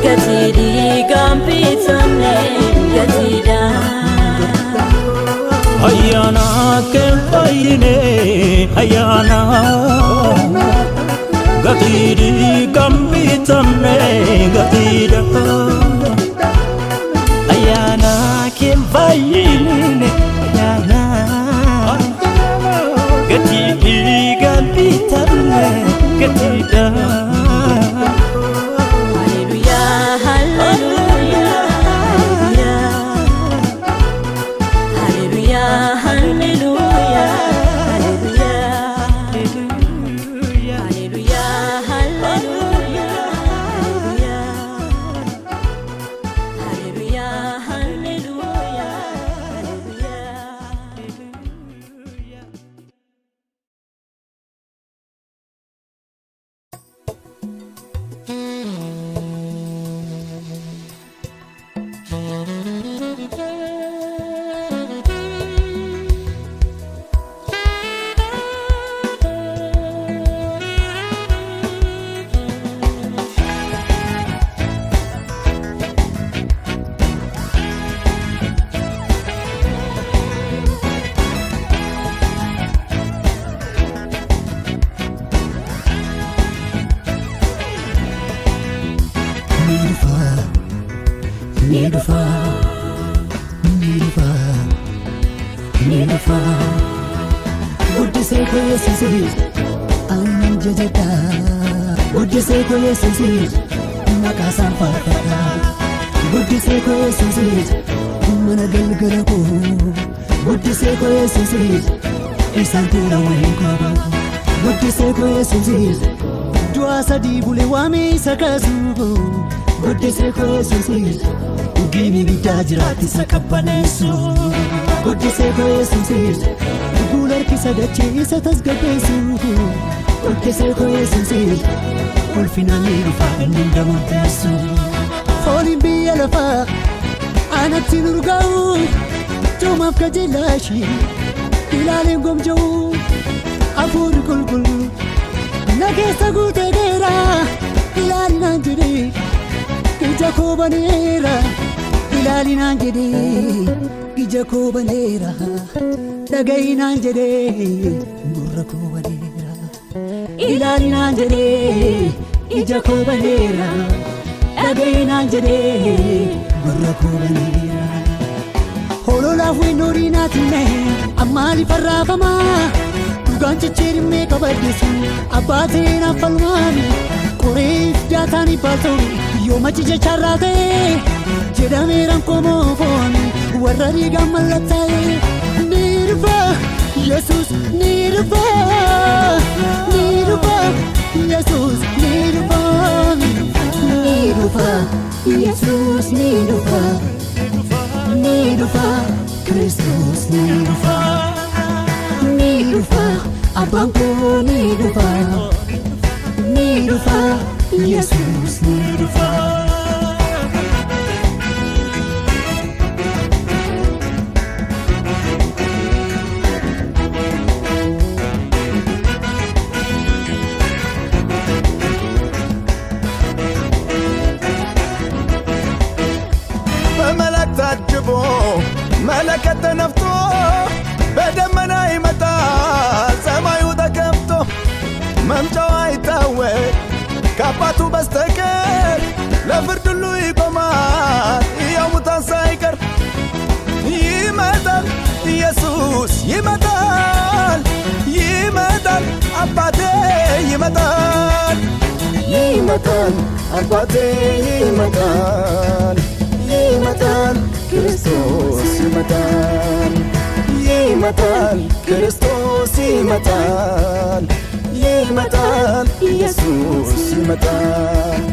Gatii dhiigaan bitamne gatiidhaan. Ayyaana kee fayyine ayyaana gatii Gatii dhiigaan bitamne gatiidha. Ayyaana kee fayyinine ayyaana. Gatii dhiigaan bitamne gatiidha. Hallelujah, hallelujah, hallelujah, hallelujah, hallelujah, hallelujah, hallelujah, hallelujah, hallelujah, hallelujah. Ni dhufa, ni dhufa, ni dhufa, ni dhufa. Guddisee koo Yesuusi, aannan jajadha. Guddisee koo Yesuusi, maqaa isaan faarfadha. Guddisee koo Yesuusi, mana galgala koo. Guddisee koo Yesuusi, isaan tuula waliin koo. Guddisee koo Yesuusi, du'a sadii bulee waamee isa kaasu. Guddisee koo Yesuusi, gibii biddaa jiraatti isa qabbaneessu. Guddisee koo Yesuusi, guula harkisa dachee isa tasgabbeessu. Guddisee koo Yesuusi, ulfinaan ni dhufa inni hunda murteessu. Fooliin biyya lafaa anatti nu urgaa'u, cuumaaf kajeelaashi ilaaleen gomja'u. Hafuurri qulqulluu na keessa guutee dheera, ilaalinaan jedhee ija koo baneera. Ilaalinaan jedhee ija koo baneera, dhaga'inaan jedhee gurra koo baneera. Ilaalinaan jedhee ija koo baneera, dhaga'inaan jedhee gurra koo baneera. Hololaaf weennoodii naatinne ammaaliif arraafamaa, dhugaan ciccirimmee qabaddeessu abbaateen affalmaami qoreef jaataan ibbaaltooni yoo machi jecharraa ta'e jedhameeraan komoofooni warra dhiigaan mallattaa'e. Ni dhufa Yesuus, ni dhufa, ni dhufa Yesuus, ni dhufa, ni dhufa Yesuus, ni dhufa, ni dhufa Kiristoos, ni dhufa, ni dhufa abbaan koo, ni dhufa, ni dhufa Yesuus, ni dhufa. በመላክ ታጅቦ መለከት ተነፍቶ በደመና ይመጣል ሰማዩ ተከፍቶ። መምጫው አይታወቅ ከአባቱ በስተቀር፣ ለፍርድ ሁሉ ይቆማል ሕያው ሙታን ሳይቀር። ይመጣል ኢየሱስ፣ ይመጣል፣ ይመጣል አባቴ፣ ይመጣል። ይመጣል አባቴ፣ ይመጣል፣ ይመጣል ክርስቶስ፣ ይመጣል፣ ይመጣል ክርስቶስ፣ ይመጣል፣ ይመጣል ኢየሱስ፣ ይመጣል።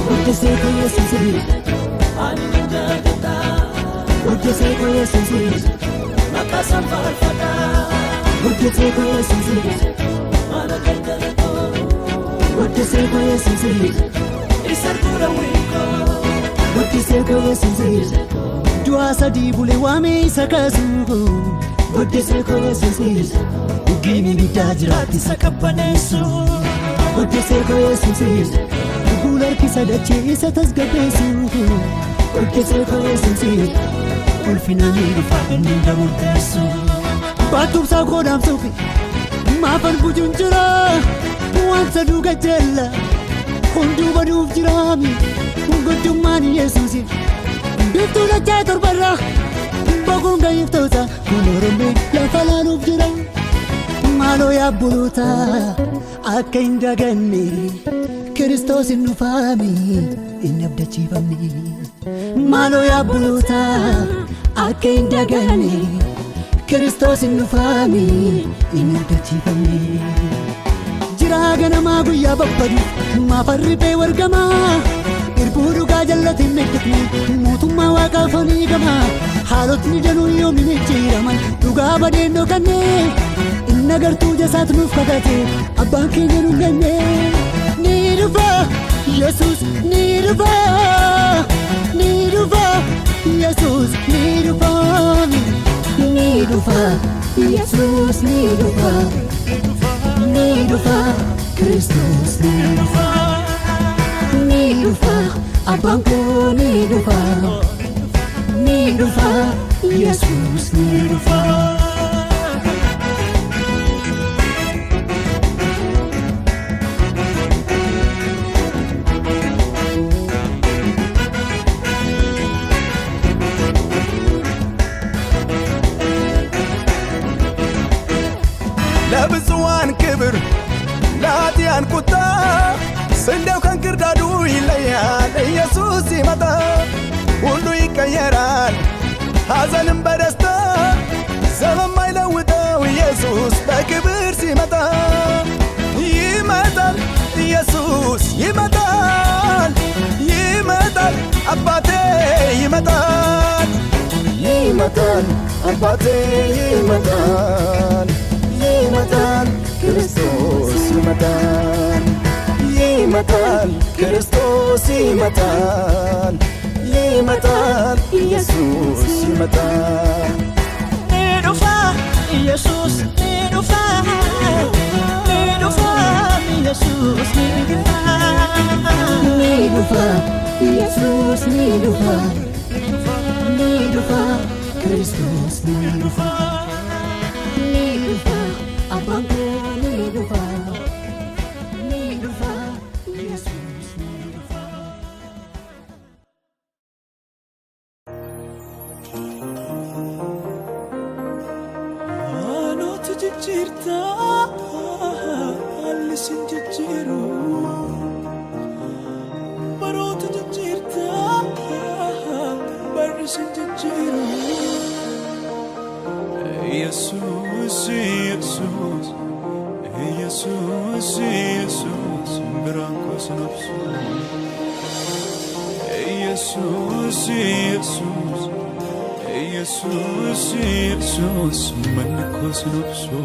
Guddisee koo Yesuusi, guddisee koo Yesuusi, guddisee koo Yesuusi. Guddisee koo Yesuusii isa dura wiikoo. Guddisee koo Yesuusii du'a sadii bulee waamee isa kaasu. Guddisee koo Yesuusii guggiin ibiddaa jiraatti isa qabbaneessu. Guddisee koo Yesuusii guula harkisa dachee isa tasgabbeessu. Guddisee koo Yesuusii ulfina ni dhufa inni hunda murteessu. Baattuubsaa koo dhaamsuufi maafan gujuun jira wanta duuga jella hunduu baduuf jiraami guddummaan Yesuusi biiftuu dachaa torbarra boquun gayyiftoota kun oromee lafa laaluuf jira. Maaloo yaabbuluuta akka hin daganne Kiristoos hin dhufaami inni abdachiifamne. Maaloo yaabbuluuta akka hin daganne Kiristoos hin dhufaami inni abdachiifamne. Jiraa ganamaa guyyaa babbadu maafarri bee wargamaa irbuu dhugaa jallate hin eeggatne mootummaa waaqaa foonii gamaa haalotni danuu yoomiin jijjiiraman dhugaa badeen dhokanne inni agartuu jasaat nuuf kakate abbaan keenya nu ganne. Ni dhufa Yesuus ni dhufa ni dhufa Yesuus ni dhufa ni dhufa Yesuus ni dhufa ni dhufa Kiristoos ni dhufa ni dhufa abbaan koo ni dhufa ni dhufa Yesuus ni dhufa. ለብፁዓን ክብር ለኃጥኣን ቁጣ ስንዴው ከእንክርዳዱ ይለያል። ኢየሱስ ሲመጣ ሁሉ ይቀየራል፣ ሐዘንም በደስታ ዘመን ማይለውጠው ኢየሱስ በክብር ሲመጣ ይመጣል። ኢየሱስ ይመጣል፣ ይመጣል፣ አባቴ ይመጣል፣ ይመጣል፣ አባቴ ይመጣል፣ ይመጣል፣ ክርስቶስ ይመጣል፣ ይመጣል፣ ክርስቶስ ይመጣል፣ ይመጣል፣ ኢየሱስ ይመጣል። Ni dhufa Yesuus ni dhufa ni dhufa Yesuus ni dhufa. Ni dhufa Yesuus ni dhufa ni dhufa Kiristoos ni dhufa ni dhufa abbaan koo ni dhufa ni dhufa Yesuus ni dhufa. Haalota jijjiirtaa haalli sin jijjiiru baroota jijjiirtaa barri sin jijjiiru Yesuus Yesuus Yesuus Yesuus biraan koo sin obsu Yesuus Yesuus Yesuus Yesuus manni koo sin obsu.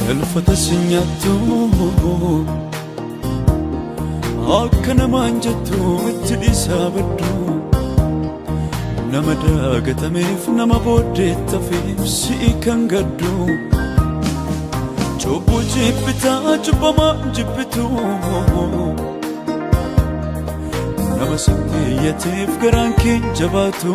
Galfata si nyaattu akka namaan jettu itti dhiisaa baddu nama daagatameef nama booddeetti hafeef si'i kan gaddu cubbuu jibbitaa cubbamaa jibbitu nama sitti iyyateef garaan kee jabaatu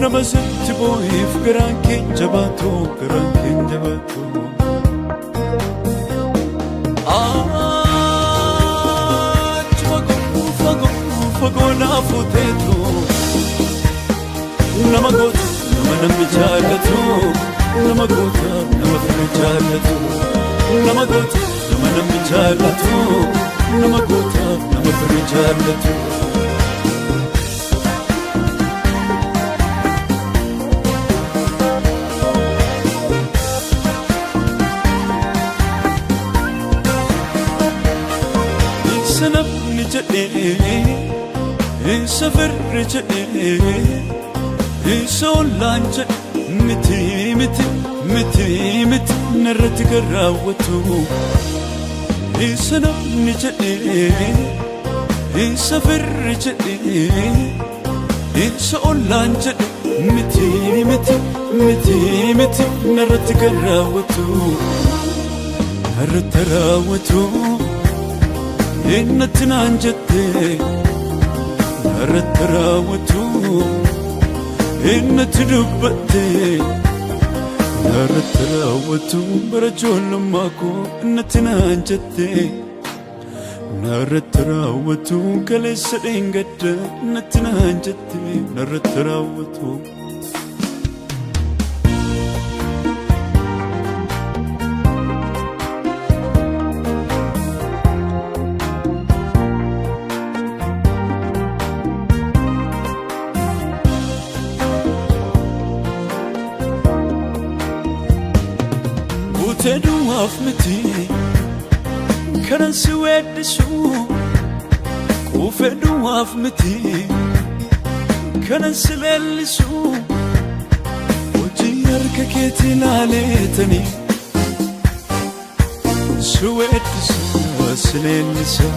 nama sitti boo'eef garaan kee jabaatu garaan kee jabaatu. Achuma fagoo fagoo naaf uteetu nama gootu nama namni jaallatu Nama goota nama firri jaallatu. Nama goota nama namni jaallatu. Nama goota nama firri jaallatu. Isa namni jedhee, isa firri jedhee, isa ollaan jedhe miti miti miti miti narratti kan raawwatu. Isa namni jedhee, isa firri jedhee, isa ollaan jedhe miti miti miti miti narratti kan raawwatu. Narratti raawwatu. Innatti naan jette narratti raawwatu. Innatti dubbatte narratti raawwatu. Bara ijoollummaa koo innatti naan jette narratti raawwatu. Kaleessa dheengadda innatti naan jette narratti raawwatu. Guutee duwwaaf miti kanan si weeddisu. Kuufee duwwaaf miti kanan si leellisu. Hojii harka keetii ilaaleetanii si weeddisa si leellisa.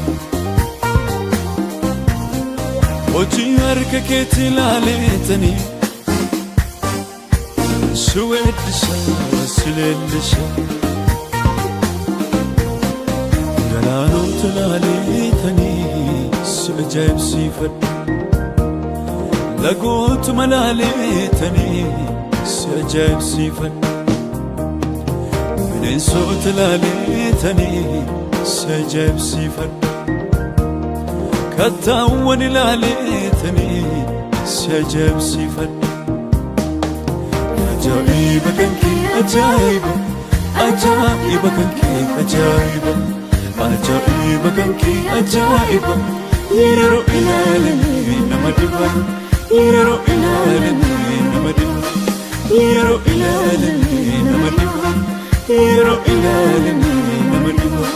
Hojii harka keetii ilaaleetanii si weeddisa si leellisa. Galaanota laaleetanii si ajaa'ibsiifadha. Lagootuma laaleetanii si ajaa'ibsiifadha. Bineensota laaleetanii si ajaa'ibsiifadha. Kattaawwan ilaaleetanii si ajaa'ibsiifadha. Ajaa'iba kan kee ajaa'iba, ajaa'iba kan kee ajaa'iba, ajaa'iba kan kee ajaa'iba. Yeroo ilaalanii nama dhiba, yeroo ilaalanii nama dhiba, yeroo ilaalanii nama dhiba, yeroo ilaalanii nama dhiba.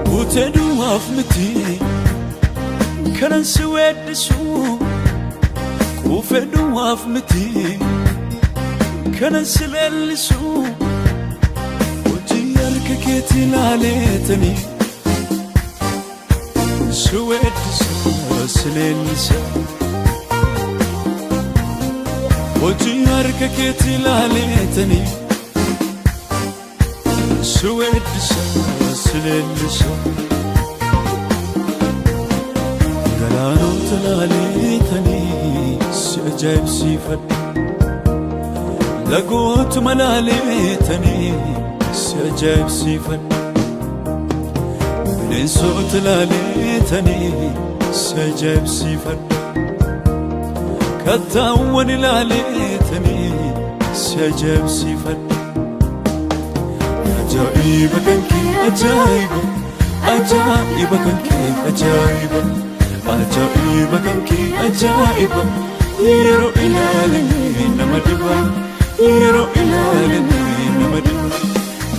Guutee duwwaaf miti kanan si weeddisu. Kuufee duwwaaf miti kanan si leellisu. Hojii harka keetii ilaaleetanii si weeddisa si leellisa. Hojii harka keetii ilaaleetanii si weeddisa si leellisa. Galaanota laaleetanii si ajaa'ibsiifadha. Lagootuma laaleetanii si ajaa'ibsiifadha. Bineensota laaleetanii si ajaa'ibsiifadha. Kattaawwan ilaaleetanii si ajaa'ibsiifadha. Ajaa'iba kan kee ajaa'iba, ajaa'iba kan kee ajaa'iba, ajaa'iba kan kee ajaa'iba. Yeroo ilaalanii nama dhiba, yeroo ilaalanii nama dhiba,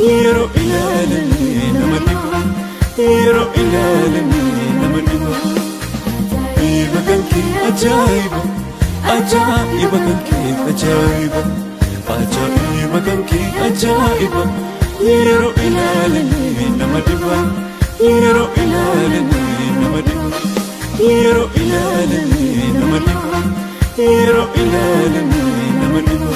yeroo ilaalanii nama dhiba, yeroo ilaalanii nama dhiba. Ajaa'iba kan kee ajaa'iba, ajaa'iba kan kee ajaa'iba, ajaa'iba kan kee ajaa'iba. Yeroo ilaalanii nama dhiba, yeroo ilaalanii nama dhiba, yeroo ilaalanii nama dhiba, yeroo ilaalanii nama dhiba.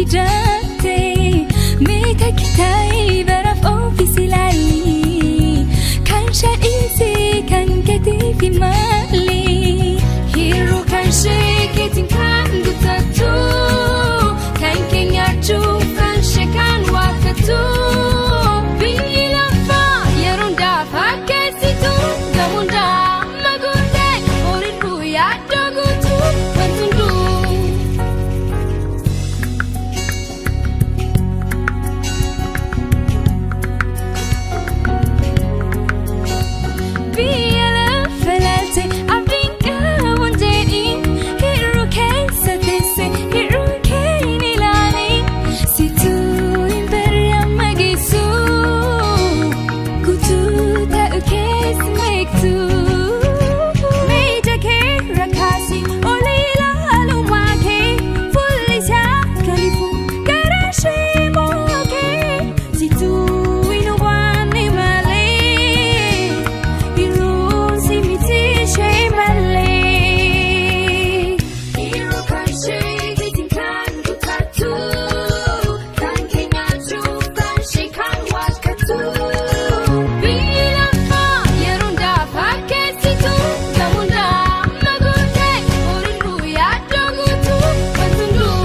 fidatte meeta kitaayi baraaf ofiis ilaali kan shadhiise kan keetiifi maali hir'uu kan sheekeetiin kan guutattu kan keenyaachuu kan sheekan waakkattu biyyi lafaa yeroo hundaaf akkeessitu gamundaa maguuttee horiin guyyaa dooguutu wanti hunduu. Biyya lafa laalte abdiin qabuun jedhiin hir'uu keessa teesse hir'uu kee hin ilaalin situu hin barre amma geessu guutuu ta'u keessa beektu. Meja kee rakkaasi ol ilaalumaa kee fuulli isaa kalifu gara ishee mookee situu hin hubanne malee. Hir'uun miti ishee malee. Hir'uu kan ishee keetiin kan guutattu, kan keenyaachuu kan ishee kan waakkattu. Biyyi lafaa yeroo hundaaf akkeessitu, gamundaa maguuttee horiin guyyaa dooguutu wanti hunduu.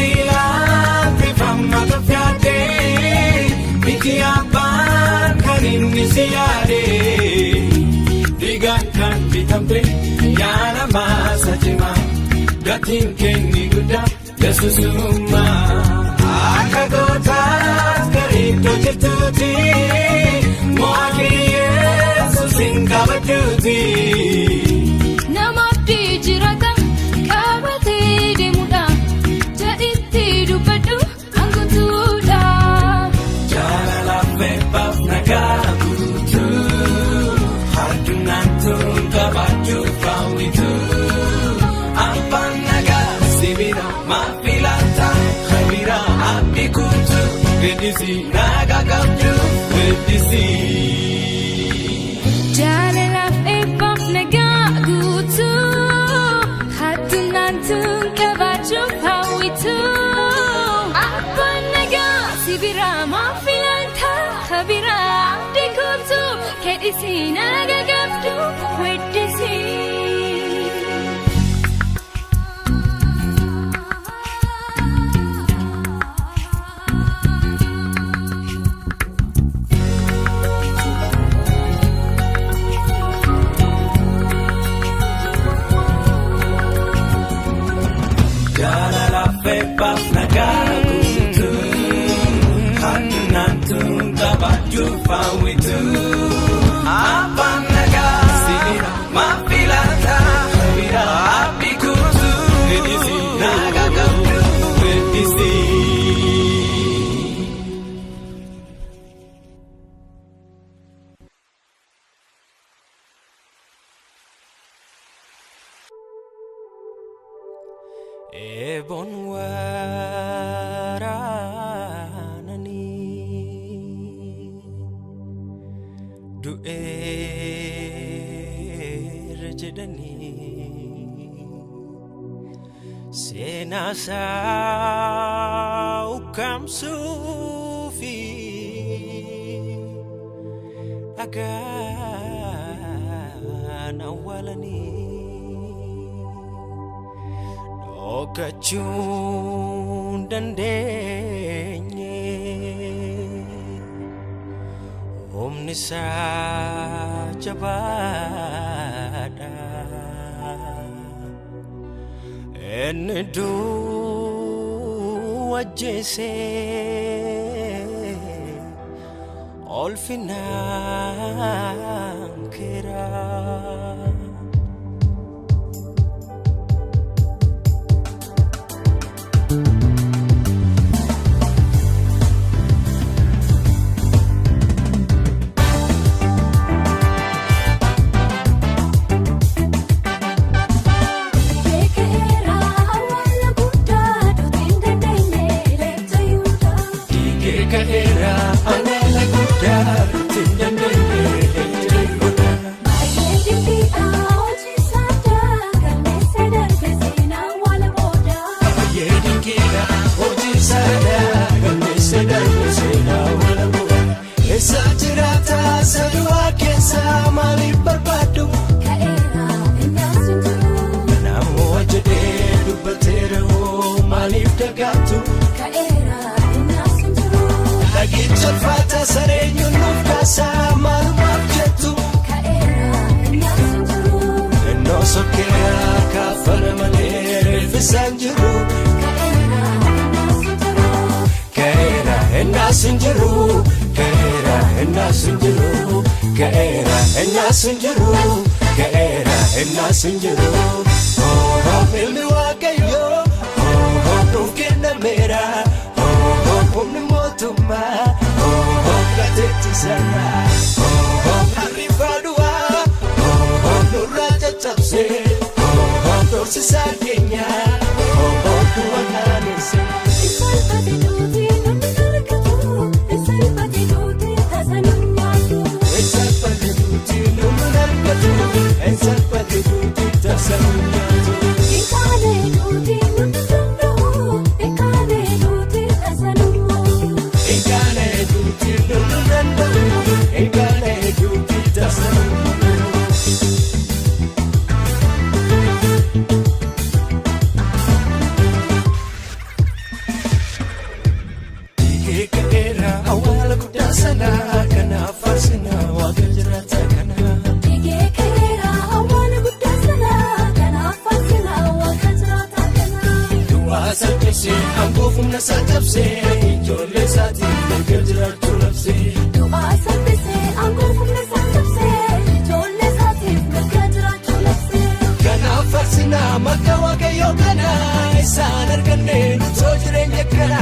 Amaayilaatti fammata fiyaadee miti abbaan kan inni si yaadee dhiigaan kan bitamte yaa namaa sajima gatiin kenni guddaa yesuusummaa akka gootaas gariittoo jirtuuti mo'aa yesuusin kabajjuuti. Nama abdii jiraata qabatee deemudha jedhitti dubbadhu hanguutuudha. Jaalalaaf eebbaaf nagaa guutuu addunaan tun qabaachuuf hawwitu abbaan nagaa sibira maafilata habira abdii kutu weeddisi nagaa qabdu weeddisi. Jaalalaaf eebbaaf nagaa guutuu addunaan tun qabaachuuf hawwitu. Abbaan nagaa sibira maafilata habira abdii kutu kedhisi nagaa qabdu weeddisi. Jaalalaaf eebbaaf nagaa guutuu addunaan tun qabaachuuf hawwitu abbaan nagaa sibira maafilata habira abdii kutu weeddisi nagaa qabdu weeddisi. Eeboon waraananii du'eera jedhanii seenaa isaa ukkaamsuu fi dhagaan awwaalanii. Dhokachuun dandeenye humni isaa jabaadha. Inni du'u ajjeesee ulfinaan keera. Beekeera awwaala guddaa duuti hin dandeenye leeta Yihudaa. Dhiigee ka'eera awwaala guddaa. dinqiidha hojii saadha galmeesse darbe seenaa wala bu'a. Eessa jiraata sadu'aa keessa maaliif barbaaddu? Kanaammoo jedhee dubbateera hoo maaliif dagaattu? Dhagicha ulfaata sareenyuun nuuf kaasaa maalumaaf jettu? Innoo sokkeera kaafana malee reeffisaan jiru. Ka'eera innaas hin jiru. Ka'eera innaas hin jiru. Ka'eera innaas hin jiru. Ka'eera innaas hin jiru. Oh, ilmi Waaqayyoo oh, nuuf kennameera. Oh, humni mootummaa oh, gateetti sarara. Oh, arriifaa du'aa oh, nurraa caccabsee. Oh, dorsisaa keenya oh, du'a kaanesse. Eessatti duuti lolluun argatu? Eessatti duuti tasa nyaatu? Eegalee duuti lolluun danda'u. Eegalee duuti tasa nyaatu. Ka'eera awwaala guddaa sana kanaaf faarsinaa waaqa jiraata kana. Du'aa salphisee aangoo humna isaa cabsee ijoollee isaatiif mirga jiraachuu labsee. Kanaaf faarsinaa maqaa waaqayyoo kana isaan arganne nutoo jireenya kana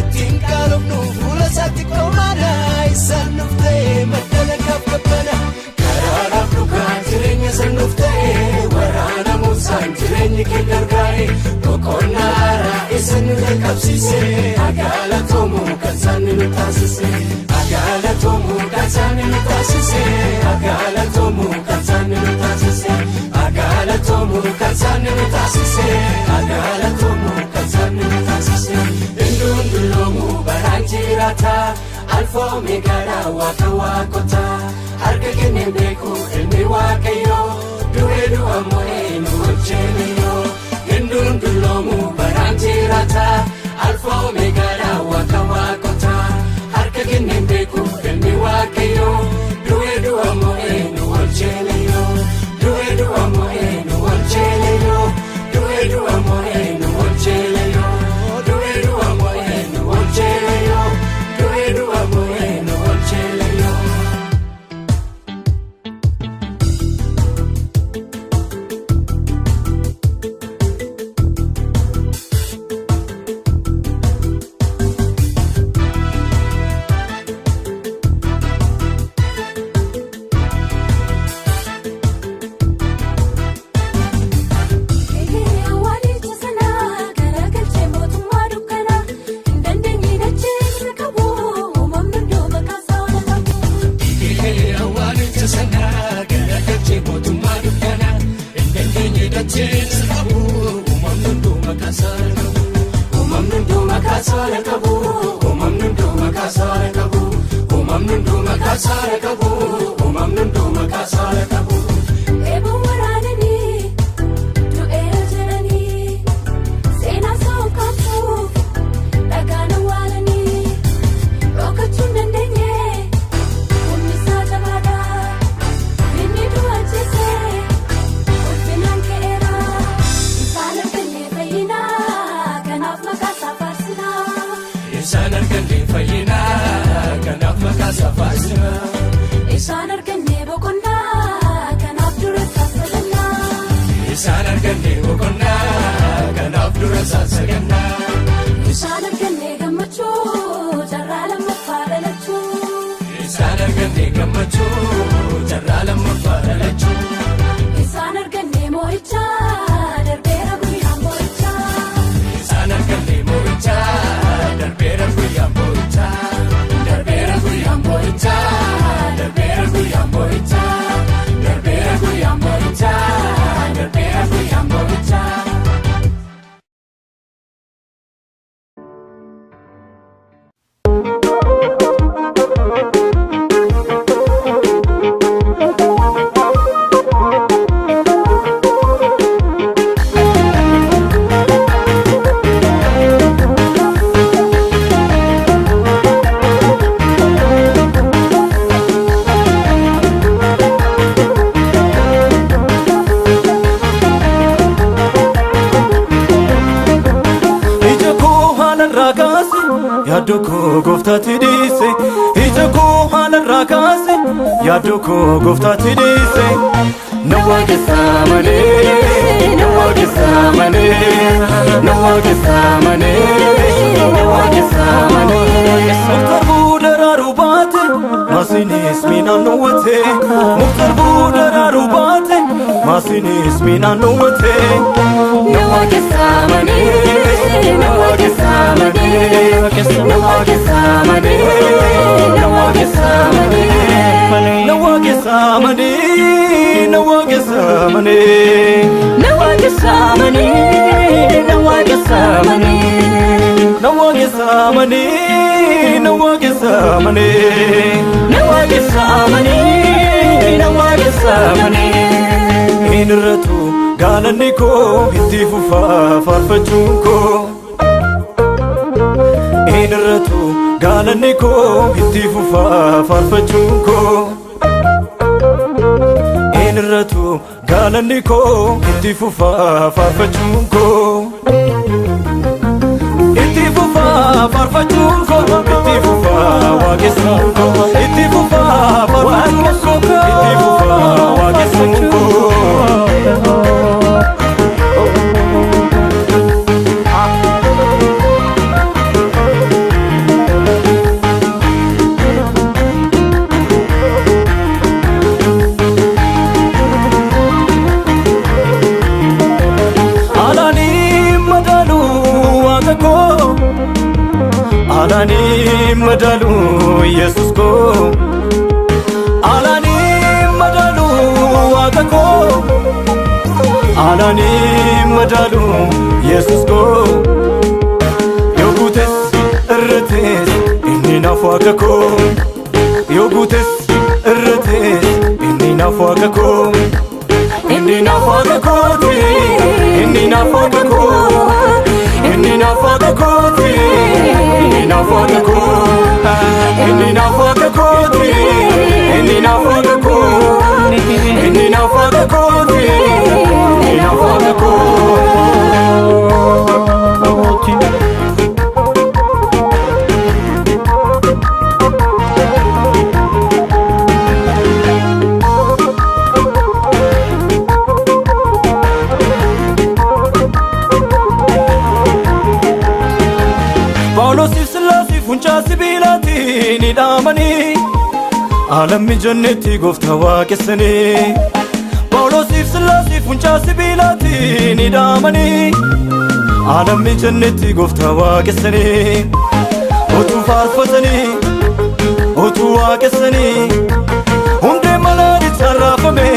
ittiin qaaloofnu fuula isaatti qomaana isaan nuuf ta'e madda nagaaf qabbana. Karaadhaaf dhugaa jireenya san nuuf ta'e waraana Muusaan jireenyi keenya argaa'e boqonnaa haaraa isa nu jalqabsiise agaalatoomuu kan isaan nu taasise agaalatoomuu kan isaan nu taasise agaalatoomuu kan isaan nu taasise agaalatoomuu kan isaan nu taasise agaalatoomuu kan isaan nu taasise. Hinduun dulloomuu baraan jiraata alfa omeegaadha waaqa waaqotaa harka kenneen beeku ilmi waaqayyoo du'ee du'a mo'ee nu hojjeemeyyoo. Hinduun dulloomuu baraan jiraata alfa omeegaadha waaqa waaqotaa harka kenneen beeku ilmi waaqayyoo du'ee du'a mo'ee nu hojjeemeyyoo. Du'ee du'a mo'ee nu hojjeemeyyoo. Du'ee du'a mo'ee nu hojjeemeyyoo. Du'ee du'a mo'ee nu hojjeemeyyoo. Du'ee du'a mo'ee nu hojjeemeyyoo. Awwaalicha sana garagalchee mootummaa dukkana hin dandeenye dachee isa qabu uumamni hunduu maqaa isaa qabu. Uumamni hunduu maqaa isaa qabu. Uumamni hunduu maqaa isaa qabu. Uumamni hunduu maqaa isaa qabu. Uumamni hunduu maqaa isaa qabu. Eeboo waraananii du'eera jedhanii seenaa isaa kaasuuf dhagaan awwaalanii dhokachuu hin dandeenye humni isaa jabaadha inni du'a ajjeesee ulfinaan ka'eera isaan arganne fayyinaa kanaaf maqaa isaa faarsinaa. Isaan arganne fayyinaa kanaaf maqaa isaa faarsinaa. Isaan arganne boqonnaa kanaaf dura isaa sagannaa. Isaan arganne boqonnaa kanaaf dura isaa sagannaa. Isaan arganne gammachuu carraa lammaffaa dhalachuu. Isaan arganne gammachuu carraa lammaffaa dhalachuu. Isaan arganne moo'icha darbeera guyyaan moo'ichaa. Isaan arganne moo'ichaa darbeera guyyaan moo'ichaa. Darbeera guyyaan moo'ichaa darbeera guyyaan moo'ichaa. Darbeera guyyaan moo'ichaa darbeera guyyaan moo'ichaa. Ija koo haalarraa kaase yaaddoo koo gooftaatti dhiise. Ija koo haalarraa kaase yaaddoo koo gooftaatti dhiise. Na waaqessaa malee, na waaqessaa malee, na waaqessaa malee, na waaqessaa malee. Muktar buudaraaruu baate maasiinis miinaan nuwwate. Muktar buudaraaruu baate maasiinis miinaan nuwwate. Na waaqessaa malee, na waaqessaa malee, na waaqessaa malee, na waaqessaa malee, na waaqessaa malee, na waaqessaa malee. Na waaqessaa malee, na waaqessaa malee. Na waaqessaa malee, na waaqessaa malee. Na waaqessaa malee, na waaqessaa malee. Hin irratu gaalanni koo itti fufaa faarfachuun koo. Hin irratu gaalanni koo itti fufaa faarfachuun koo. Hin irratu gaalanni koo itti fufaa faarfachuun koo. Itti fufaa faarfachuun koo, itti fufaa waaqessuun koo, itti fufaa faarfachuun koo, itti fufaa waaqessuun koo. Alaanii madaalu waaqa koo, alaanii madaalu Yesuus koo, alaanii madaalu waaqa koo, alaanii madaalu Yesuus koo. Yoo guutes irratees inni naaf waaqa koo, yoo guutes irratees inni naaf waaqa koo. Inni naaf waaqa kooti, inni naaf waaqa koo, inni naaf waaqa kooti, inni naaf waaqa koo, inni naaf waaqa kooti, inni naaf waaqa koo, inni naaf waaqa kooti, inni naaf waaqa kooti. Phaawulosiif Sillaasiif funcaa sibiilaatiin hidhamanii alammi jennetti gooftaa waaqessanii. Phaawulosiif Sillaasiif funcaa sibiilaatiin hidhamanii alammi jennetti gooftaa waaqessanii. Utuu faarfatanii, utuu waaqessanii, hundee malaanichaan raafame,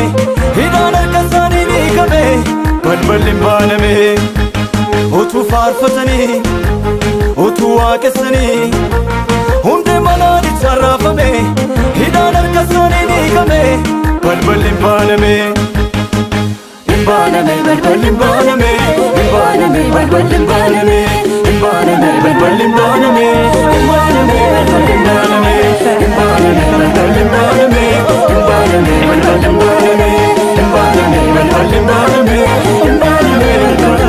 hidhaan harka isaanii ni hiikame, balballi hin baaname. Utuu faarfatanii, utuu waaqessanii, hundee malaanichaan raafame, hidhaan harka isaanii ni hiikame, balballi hin baaname. Hin baaname, balballi hin baaname, hin baaname, balballi hin baaname, hin baaname, balballi hin baaname, hin baaname, balballi hin baaname, hin baaname, balballi hin baaname, hin baaname, balballi hin baaname, hin baaname, balballi hin baaname, hin baaname, balballi hin baaname.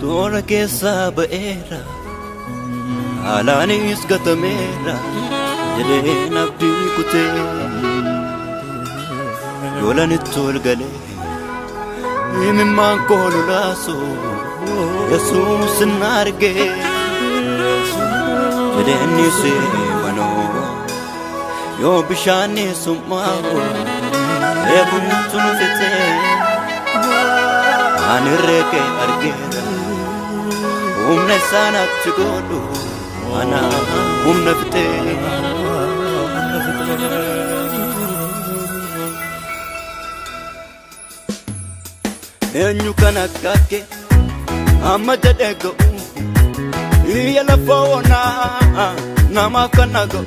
Toora keessaa ba'eera, alaanis gatameera jedheen abdii kutee. Lolanitti ol galee imimmaan koo lolaasu Yesuus na argee jedheen manoo yoo bishaan summaa'u eeguutu nu fitee ani reekee argeera humna isaa natti godhu ana humna fitee. Eenyu kan akka kee amma jedhee ga'u iyya lafa onaa namaaf kan na ga'u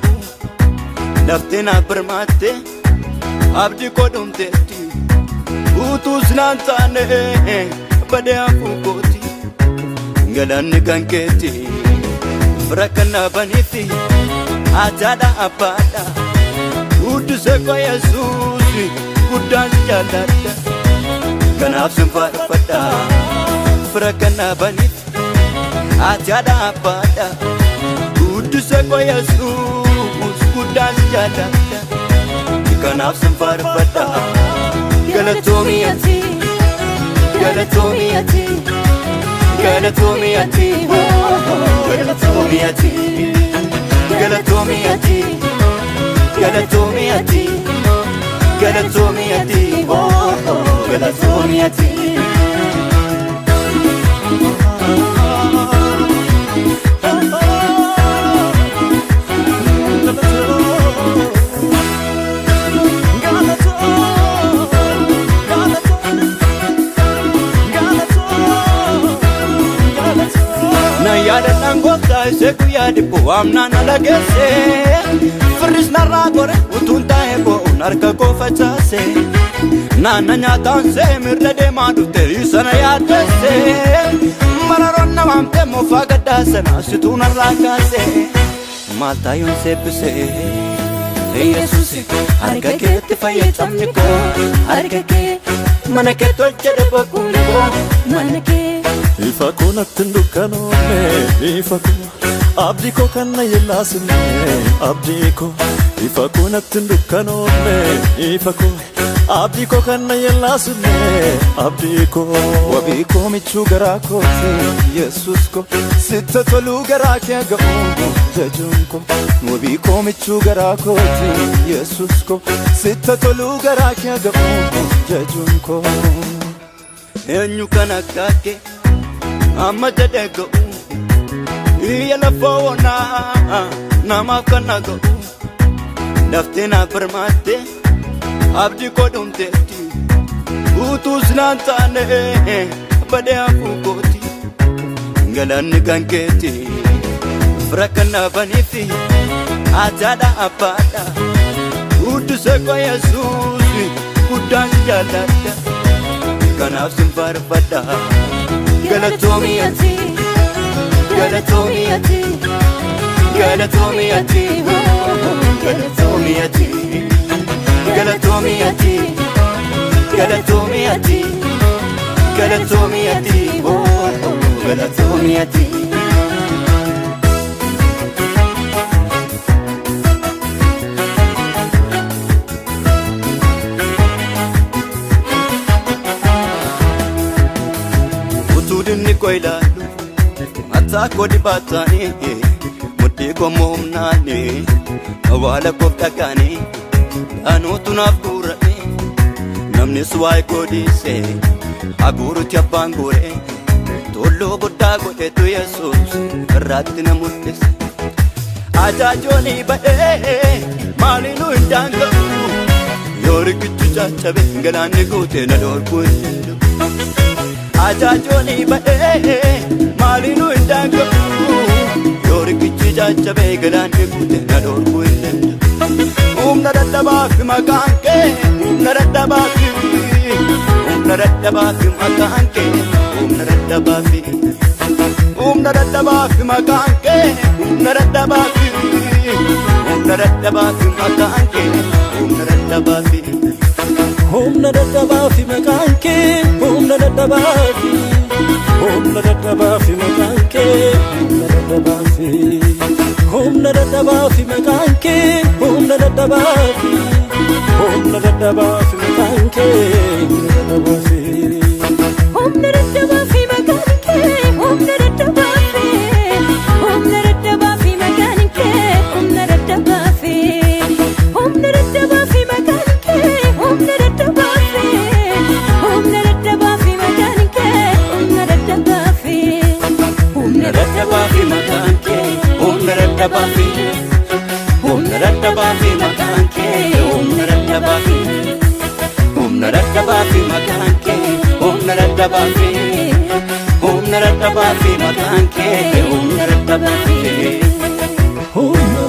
laftee na birmaatte abdii koo dhumteetti utuus naan taane badee hafuu kooti galanni kan keetti fira kan na baniifi ataadha abbaadha guddisee koo Yesuus guddaan si jaalladha. Kanaaf sin faarfadha fira kan na baniif ataadha abbaadha guddisee koo Yesuus guddaan si jaalladha. Kanaaf sin faarfadha galatoomi ati galatoomi ati galatoomi ati galatoomi ati galatoomi ati galatoomi ati galatoomi ati galatoomi ati. Na yaadadhaan gooftaa ishee guyyaa dhibbu waamnaan na dhageesse firris narraa gore utuun taa'ee boo'uun harka koo facaase naanna nyaataan see mirra deemaa dhufte sana yaaddeesse mararoon na waamte moofaa gaddaa sana situu narraa kaase maal taayoon seebbise Yesuus harka keetti fayyadamni koo harka kee mana kee tolche dhabakuun koo mana kee. Ifa koo natti hin dukkanoofne ifa koo abdii koo kan na yeellaasinne abdii koo ifa koo natti hin dukkanoofne ifa koo abdii koo kan na yeellaasinne abdii koo. Wabii koo michuu garaa kooti Yesuus koo sitta toluu garaa kee ga'u jajuun koo. Wabii koo michuu garaa kooti Yesuus koo sitta toluu garaa kee ga'u jajuun koo. Eenyu kan akka kee amma jedhee ga'u iyya lafa onaa namaaf kan na ga'u laftee na birmaatte abdii koo dhumteetti utuus naan taane badee hafuu kooti galanni kan keetti fira kan na baniifi ataadha abbaadha guddisee koo Yesuus guddaan si jaalladha kanaaf sin faarfadha galatoomi ati galatoomi ati galatoomi ati galatoomi ati galatoomi ati galatoomi ati galatoomi ati galatoomi ati. Utuu dinni koo ilaalu mataa koo dibaataanii mudhii koo moomnaanii awwaala koof dhagaanii dhaanuutu naaf guura'e namnis waa'ee koo dhiise haguurutti abbaan guure tulluu guddaa godhetu Yesuus irraatti na mul'ise. Ajaajoonii ba'ee maaliinuu hin daanga'u yoo riqichi caccabe galaanni guutee na dhorkuu hin danda'u. Ajaajoonii ba'ee maaliinuu hin daanga'u yoo riqichi caccabe galaanni guutee na dhorkuu hin danda'u. Humna dadhabaa fi maqaan kee humna dadhabaa fi humna dadhabaa fi maqaan kee humna dadhabaa fi humna dadhabaa fi maqaan kee humna dadhabaa fi humna dadhabaa fi maqaan kee humna dadhabaa fi Humna dadhabaa fi maqaan kee humna dadhabaa fi humna Humna dadhabaa fi maqaan kee, humna dadhabaa fi, humna dadhabaa fi maqaan kee, humna dadhabaa fi, humna dadhabaa fi maqaan kee, humna dadhabaa fi. Humna dadhabaa fi maqaan kee, humna dadhabaa fi, humna dadhabaa fi maqaan kee, humna dadhabaa fi, humna dadhabaa fi maqaan kee, humna dadhabaa fi, humna dadhabaa fi maqaan kee, humna dadhabaa fi, Humna dadhabaa fi maqaan kee, humna dadhabaa fi, humna dadhabaa fi maqaan kee, humna dadhabaa fi, humna dadhabaa fi maqaan kee, humna dadhabaa fi, humna dadhabaa fi maqaan kee, humna dadhabaa fi. Humna.